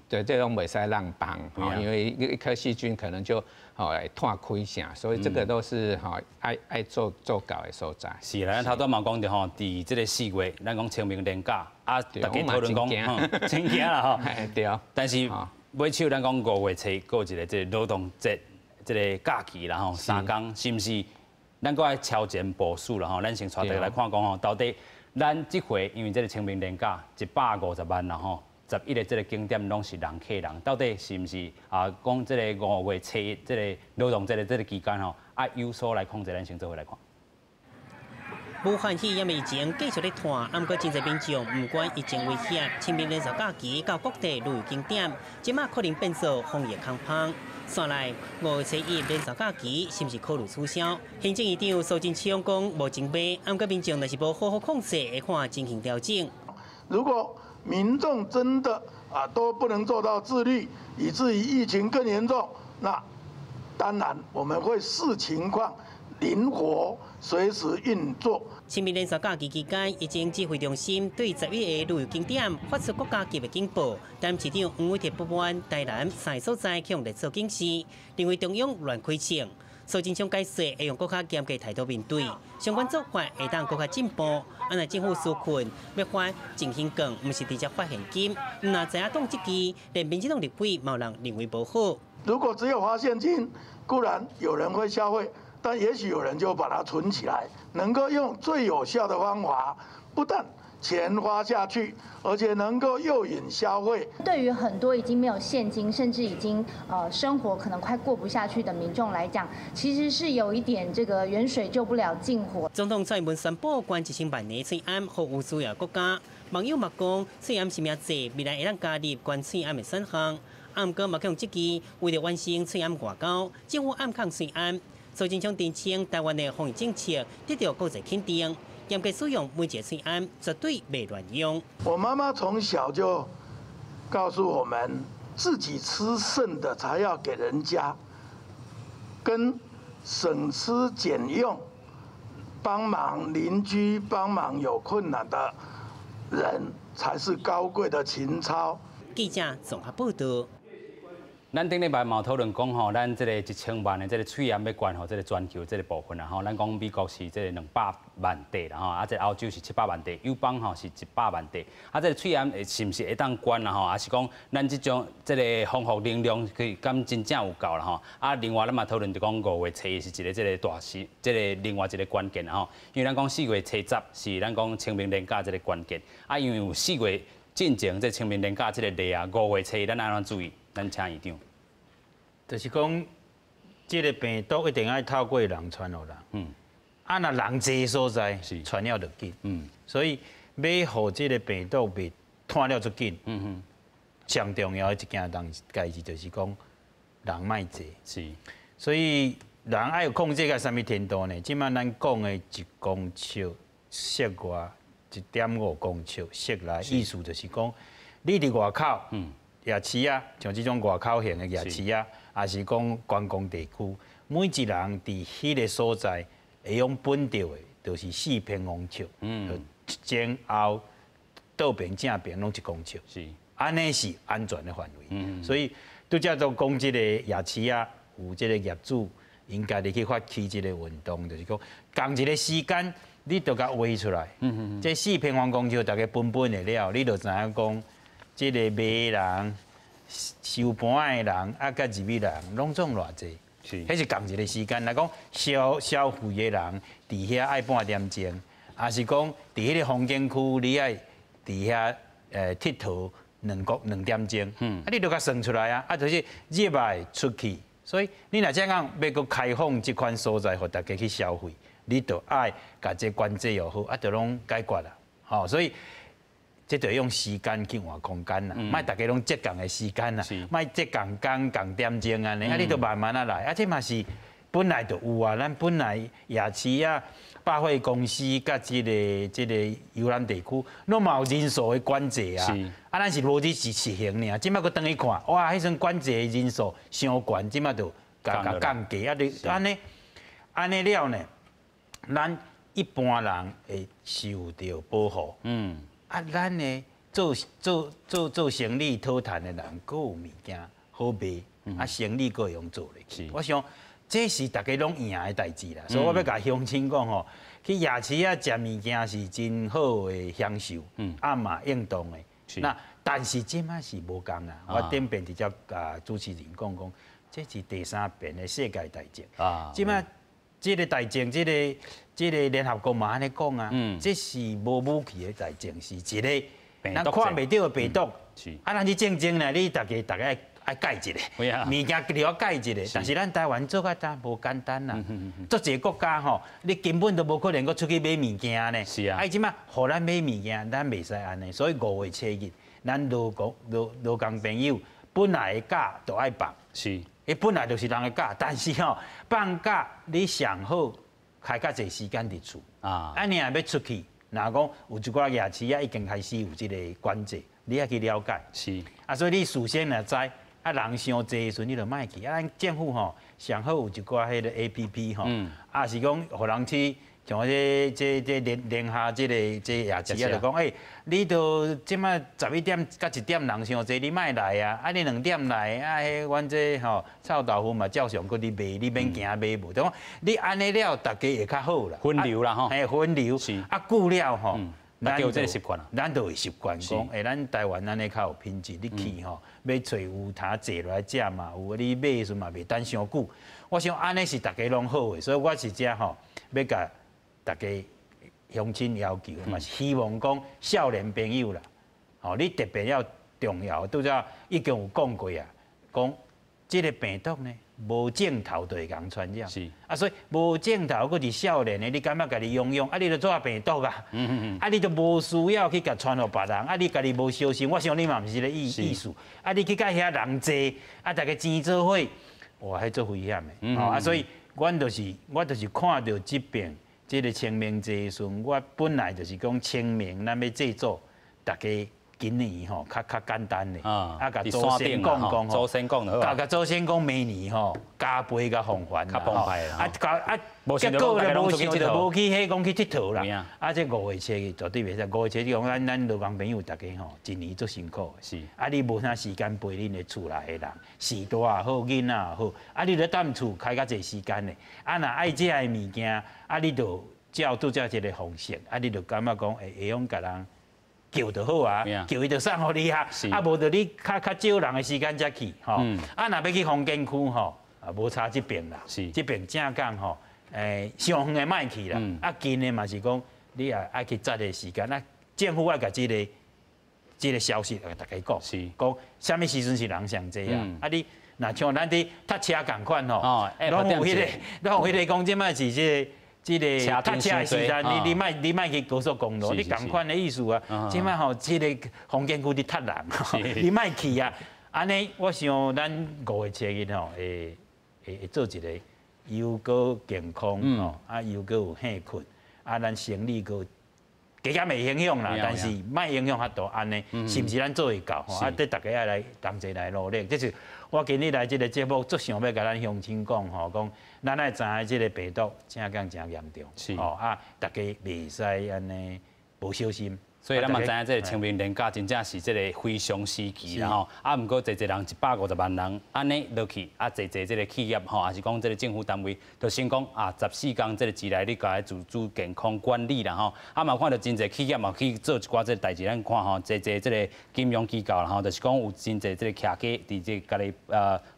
對，這攏袂使讓放，因為一顆細菌可能就吼會湠開啥，所以這個都是吼愛做到的所在。是啦，咱頭拄嘛講著吼，佇這个4月，咱講清明連假，啊，大家討論講，真驚啦吼。對。但是尾手咱講5月初，閣有一个這个勞動節，這个假期啦吼，3工是毋是？咱閣愛超前部署啦吼，咱先帶大家來看講吼，到底咱這回因為這个清明連假150萬啦吼，11個這个景點攏是人客人，到底是毋是啊？講這个5月初一這个勞動節的這个期間吼，愛有所來控制，咱先做伙來看。武漢肺炎疫情繼續咧湠，毋過真濟民眾毋管疫情威脅，清明連續假期到各地旅遊景點，這馬可能變做防疫空縫。紲來5月初一連續假期是毋是考慮取消？行政院長蘇貞昌講無準備，毋過民眾若是無好好控制，會看情形調整。如果民眾真的啊都不能做到自律，以至於疫情更嚴重，那當然我們會視情況靈活隨時運作。清明連續假期期間，疫情指揮中心對11个旅遊景點發出國家級的警報，但市長黃偉哲不滿台南三个所在予列做警示，認為中央亂開槍。蘇貞昌解釋會用閣較嚴格態度面對，相關做法會當閣較進步。啊，若政府紓困欲發振興券，毋是直接發現金，毋若知影黨這支，連民進黨立委嘛有人認為無好。如果只有發現金，固然有人會消費。但也許有人就把它存起來，能夠用最有效的方法，不但錢花下去，而且能夠誘引消費。對於很多已經沒有現金，甚至已經生活可能快過不下去的民眾來講，其實是有一點這個遠水救不了近火。總統蔡英文宣布捐1000萬个喙罨予有需要國家，網友嘛講喙罨啥物濟，未來會當加入捐喙罨的選項。啊，毋過嘛予質疑，為著完成喙罨外交，政府暗崁喙罨。蘇貞昌澄清，台灣的防疫政策得到國際肯定，嚴格使用每一个喙罨，絕對袂亂用。我媽媽從小就告訴我們，自己吃剩的才要給人家，跟省吃儉用，幫忙鄰居、幫忙有困難的人，才是高貴的情操。記者綜合報道。咱頂禮拜嘛討論講吼，咱這個1000萬的這個喙罨欲捐予這個全球這個部分啦吼，咱講美國是這個200萬塊啦吼，啊，這歐洲是700萬塊，友邦吼是100萬塊，啊，這個喙罨會是毋是會當捐啦吼？還是講咱這種這個防護能量可以敢真正有夠啦吼？啊，另外咱嘛討論就講5月初一是一個這個大事，這個另外一個關鍵啦吼，因為咱講4月初10是咱講清明連假這個關鍵，啊，因為有四月進前這清明連假這個例啊，5月初一咱按怎注意？咱請院長。就是講，這個病毒一定愛透過人傳予人。啊，若人濟所在，傳了就緊。所以欲予這個病毒袂傳了足緊。上重要的一件代誌就是講，人莫濟。所以人愛有控制到啥物程度呢？這擺咱講的1公尺室外，1.5公尺室內，意思就是講，你佇外口。夜市啊，像這種外口型的夜市啊，抑是講觀光地區，每一人佇彼个所在會用分著的，就是4平方尺，前後倒邊正邊攏1公尺，按呢是安全的範圍。所以拄才都講這個夜市啊，有這個業主𪜶家己去發起這個運動，就是講仝一个時間，你就共畫出來。這4平方公尺大家分分的了，你就知影講。這个賣人、收盤的人，啊，佮入去人，攏總偌濟？彼是仝一个時間。若講消費的人，佇遐愛半點鐘，抑是講佇彼个風景區，你愛佇遐𨑨迌2點鐘。啊，你就共算出來啊！啊，就是入來出去，所以你若這樣欲閣開放這款所在，予大家去消費，你就愛共這管制又好，啊，就攏解決啦。吼，所以。這就用時間去換空間啦，莫大家攏擠仝个時間啦，莫擠仝工仝點鐘按呢，啊，你就慢慢仔來，啊，這嘛是本來就有啊，咱本來夜市啊、百貨公司佮這个遊覽地區，攏嘛有人數的管制啊，啊，咱是無佇實行爾，這擺閣轉去看，哇，彼陣管制的人數傷懸，這擺就共降低，啊，你按呢按呢了呢，咱一般人會受著保護。啊，咱呢做生意討趁的人，閣有物件好賣，啊，生意閣會用做咧。我想這是大家攏贏的代誌啦，所以我欲共鄉親講吼，去夜市仔食物件是真好的享受，啊嘛應當的。那但是這擺是無仝啊，我頂遍直接共主持人講講，這是第三遍的世界大戰。這擺這个大戰，這个聯合國嘛按呢講啊，這是無武器的大戰，是一个咱看袂著的病毒。啊，咱去戰爭呢，你大家大家愛蓋一个，物件留蓋一個。但是咱台灣做較單無簡單啦，足濟國家吼，你根本都無可能閣出去買物件呢。啊，這擺予咱買物件，咱袂使按呢。所以5月初日，咱勞工勞勞工朋友本來的假都愛放。伊本來就是人的假，但是吼放假你上好開較濟時間佇厝。啊，你若欲出去，若講有一寡夜市啊，已經開始有這个管制，你愛去了解。啊，所以你事先若知，啊人傷濟的時陣，你就莫去。啊，咱政府吼上好有一寡彼个 APP 吼，啊是講予人去像這連連下這個夜市啊，就講欸，你都這擺11點佮1點人傷濟，你莫來啊！啊，你2點來啊，彼阮這吼臭豆腐嘛照常閣咧賣，你免驚買無。就講你按呢了，大家會較好啦。分流啦吼。嘿，分流。啊，久了吼，咱就有這个習慣啦。咱就會習慣講，欸，咱台灣按呢較有品質，你去吼，欲揣有通坐落來食嘛有，你買的時陣嘛袂等傷久。我想按呢是大家攏好的，所以我是遮吼欲共大家鄉親要求，嘛是希望講少年朋友啦，吼，你特別要重要，拄才已經有講過啊，講這个病毒呢，無症頭就會共傳染。啊，所以無症頭閣是少年的，你感覺家己慵慵，啊，你就帶病毒啊，啊，你就無需要去共傳予別人，啊，你家己無小心，我想你嘛毋是這个意思，啊，你去佮遐人濟，啊，大家錢做伙，哇，彼足危險的，啊，所以阮就是我就是看著這爿這个清明節的時陣，我本來就是講清明，咱欲祭祖，大家行今年吼較較簡單咧，啊，共祖先講講吼，祖先講就好，共祖先講明年吼加倍共奉還，較澎湃啦，啊，啊，結果咧無想就無去彼講去𨑨迌啦，啊，這五月初一絕對袂使，五月初一講咱咱勞工朋友逐家吼，一年足辛苦的，啊，你無啥時間陪恁的厝內的人，序大也好，囡仔也好，啊，你咧踮厝開較濟時間咧，啊，若愛食的物件，啊，你就照拄才這个方式，啊，你就感覺講會會用共人叫就好啊，叫伊就送予你啊，啊，無就你較較少人的時間才去，吼，啊，若欲去風景區吼，啊，無差這爿啦，這爿正講吼，傷遠的莫去啦，啊，近的嘛是講你也愛去節個時間，啊，政府愛共這个這个消息共大家講，講啥物時陣是人上濟啊，啊你若像咱佇搭車仝款吼，攏有彼个，攏有彼个講這擺是這個。這个塞車的時陣，你你莫你莫去高速公路，你仝款的意思啊。這擺吼，這个風景區佇塞人，你莫去啊。按呢，我想咱五月初一吼，會會會做一个又閣健康吼，啊又閣有興趣，啊咱生理閣加減會影響啦，但是莫影響較大，按呢，是毋是咱做會到？啊，這逐家愛來同齊來努力。這是我今日來這个節目，足想欲共咱鄉親講吼，講咱愛知影這个病毒真講真嚴重，吼啊，逐家袂使按呢無小心。所以咱嘛知影，這个清明連假真正是這个非常時期啦吼。啊，毋過濟濟人150萬人按呢落去，啊，濟濟這个企業吼，抑是講這个政府單位，就先講啊，14工這个之內，你共伊自主健康管理啦吼。啊，嘛看著真濟企業嘛去做一寡這个代誌，咱看吼，濟濟這个金融機構啦吼，就是講有真濟這个徛家佇這家己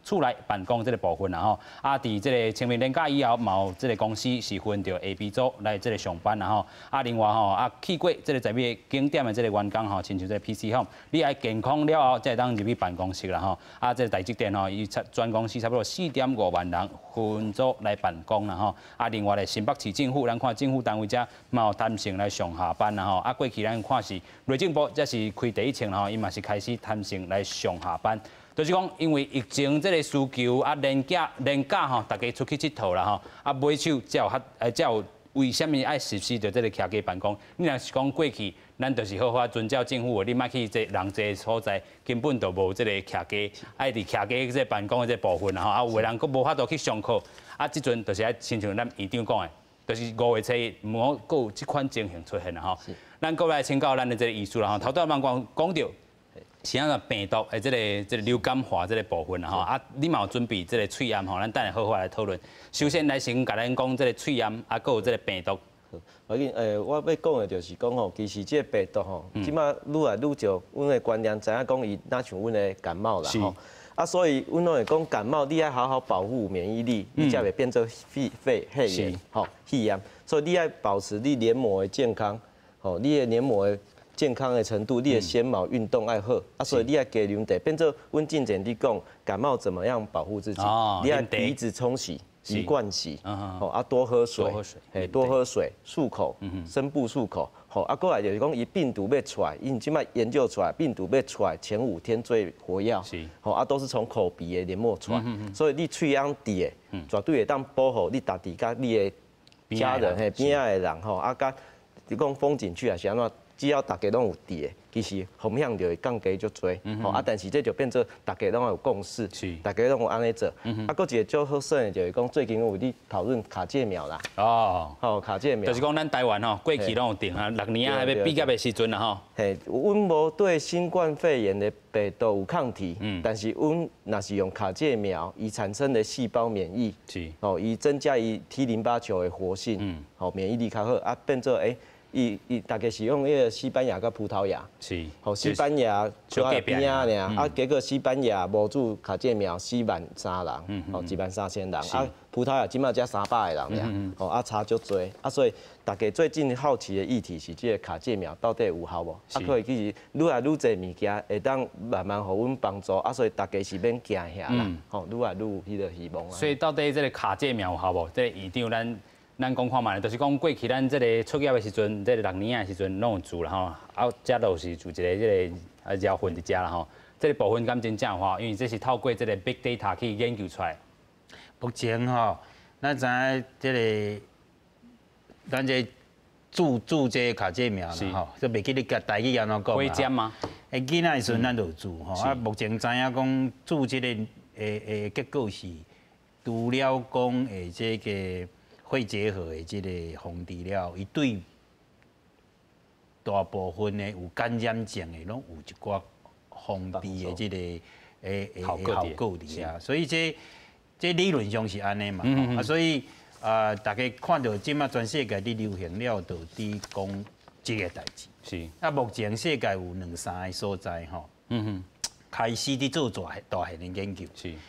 厝內辦公這个部分啦吼。啊，佇這个清明連假以後，嘛有這个公司是分著下暝組來這个上班啦吼。啊，另外吼，啊，去過這个11个景點的這个員工吼，親像這个 PC Home，你愛健康了後，才會當入去辦公室啦吼。啊，這个台積電吼，伊全公司差不多4.5萬人分組來辦公啦吼。啊，另外咧，新北市政府，咱看政府單位遮嘛有彈性來上下班啦吼。啊，過去咱看是內政部，這是開第一槍啦吼，伊嘛是開始彈性來上下班。就是講，因為疫情這个需求啊，連假連假吼，逐家出去𨑨迌啦吼，啊，買手才有較，才有為啥物愛實施著這个徛家辦公？你若是講過去，咱就是好好遵照政府的，你莫去這人濟所在，根本就無這个徛家，愛佇徛家這个辦公的這個部分啦吼。啊，有的人閣無法度去上課，啊，這陣就是愛親像咱院長講的，就是五月初一，毋好閣有這款情形出現啦吼。咱閣來請教咱的這个醫師啦吼，頭拄仔講講著是按怎病毒的這个這个流感化這个部分啦吼，啊，你嘛有準備這个喙炎吼，咱等下好好來討論。首先來先共咱講這个喙炎，啊，閣有這个病毒。無要緊，我欲講的就是講吼，其實這个病毒吼，這擺愈來愈少，阮的觀念知影講伊若像阮的感冒啦吼，啊，所以阮攏會講感冒，你愛好好保護免疫力，你才袂變做肺肺肺炎吼，肺炎。所以你愛保持你黏膜的健康，吼，你的黏膜的健康的程度，你的纖毛運動愛好，啊，所以你愛加啉茶，變做阮進前佇講感冒怎麼樣保護自己，你愛鼻子沖洗。一貫洗，吼啊多喝水，嘿多喝水，漱口，深部漱口，吼啊過來就是講，伊病毒欲出來，𪜶這擺研究出來，病毒欲出來前5天最活躍，吼啊都是從口鼻的黏膜出來，所以你喙癢佇的，絕對會當保護你家己佮你的家人嘿邊仔的人吼啊佮你講風景區也是按怎，只要逐家攏有佇的，其實風險就會降低足濟，吼啊！但是這就變做逐家攏有共識，逐家攏有按呢做。啊，閣一個足好耍的就是講，最近有佇討論卡介苗啦。哦，吼卡介苗。就是講咱台灣吼，過去攏有定啊，6年啊，欲畢業的時陣啦吼。嘿，阮無對新冠肺炎的病毒有抗體，但是阮若是用卡介苗，伊產生的細胞免疫，吼，伊增加伊 T 淋巴球的活性，吼，免疫力較好，啊，變做欸。伊伊大概是用彼个西班牙佮葡萄牙，吼西班牙就佇邊仔爾，啊結果西班牙無注卡介苗死1.3萬人，吼1.3萬人，啊葡萄牙這擺才300个人爾，吼啊差足濟，啊所以大家最近好奇的議題是這个卡介苗到底有效無？啊可以其實愈來愈濟物件會當慢慢予阮幫助，啊所以大家是免驚嚇啦，吼愈來愈有彼个希望。所以到底這个卡介苗有效無？這个院長咱。咱講看覓，就是講過去咱這个出業的時陣，這个6年的時陣攏有注啦吼，啊，遮都是注一個這个啊療份佇遮啦吼。這个部分敢真正有效？因為這是透過這個 big data 去研究出來。目前吼，咱知影這个，咱這注這個卡介苗啦吼，這袂記得共台語按怎講。火箭嗎？囡仔的時陣咱就有注吼，啊，目前知影講注這個結果是，除了講這個肺結核的這個防治了，伊對大部分的有感染症的，攏有一寡防治的這個效果佇遐，所以這理論上是按呢嘛，啊，所以啊，大家看著這馬全世界佇流行了，就佇講這個代誌。啊，目前世界有兩三个所在吼，開始佇做大大型的研究。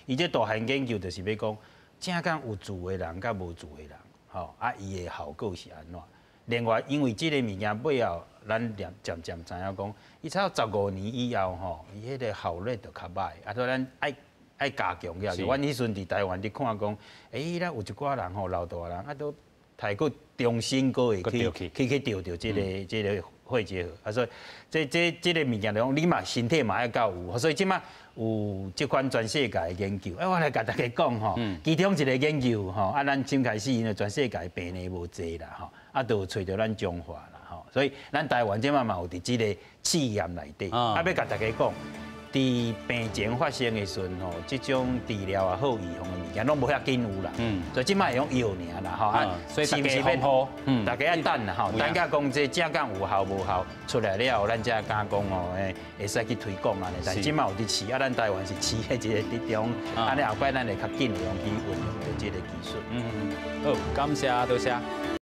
伊這大型研究就是欲講，正講有注的人佮無注的人，吼，啊，伊的效果是按怎？另外，因為這個物件背後，咱漸漸知影講，伊差不多15年以後吼，伊彼個效率就較䆀，啊，所以咱愛加強起來。阮彼陣佇台灣佇看講，欸，咱有一寡人吼，老大人啊，都提閣重新閣會去著這個肺結核，啊，所以這個物件就講，你嘛身體嘛愛夠有，所以這馬有這款全世界的研究，欸，我來共大家講吼，其中一個研究吼，啊，咱先開始因為全世界病例無濟啦吼，啊，就揣著咱彰化啦吼，所以咱台灣這馬嘛有佇這個試驗內底，啊，欲共大家講，佇病情發生的時陣吼，這種治療也好、預防的物件攏無遐緊有啦。所以這馬會用藥爾啦吼。啊，所以大家好，大家愛等啦吼，等甲講這正講有效無效出來了後，咱才敢講哦，會使去推廣按呢。但這馬有佇試，啊，咱台灣是試佇這個佇中，按呢後擺咱會較緊會用去運用著這個技術。好，感謝多謝。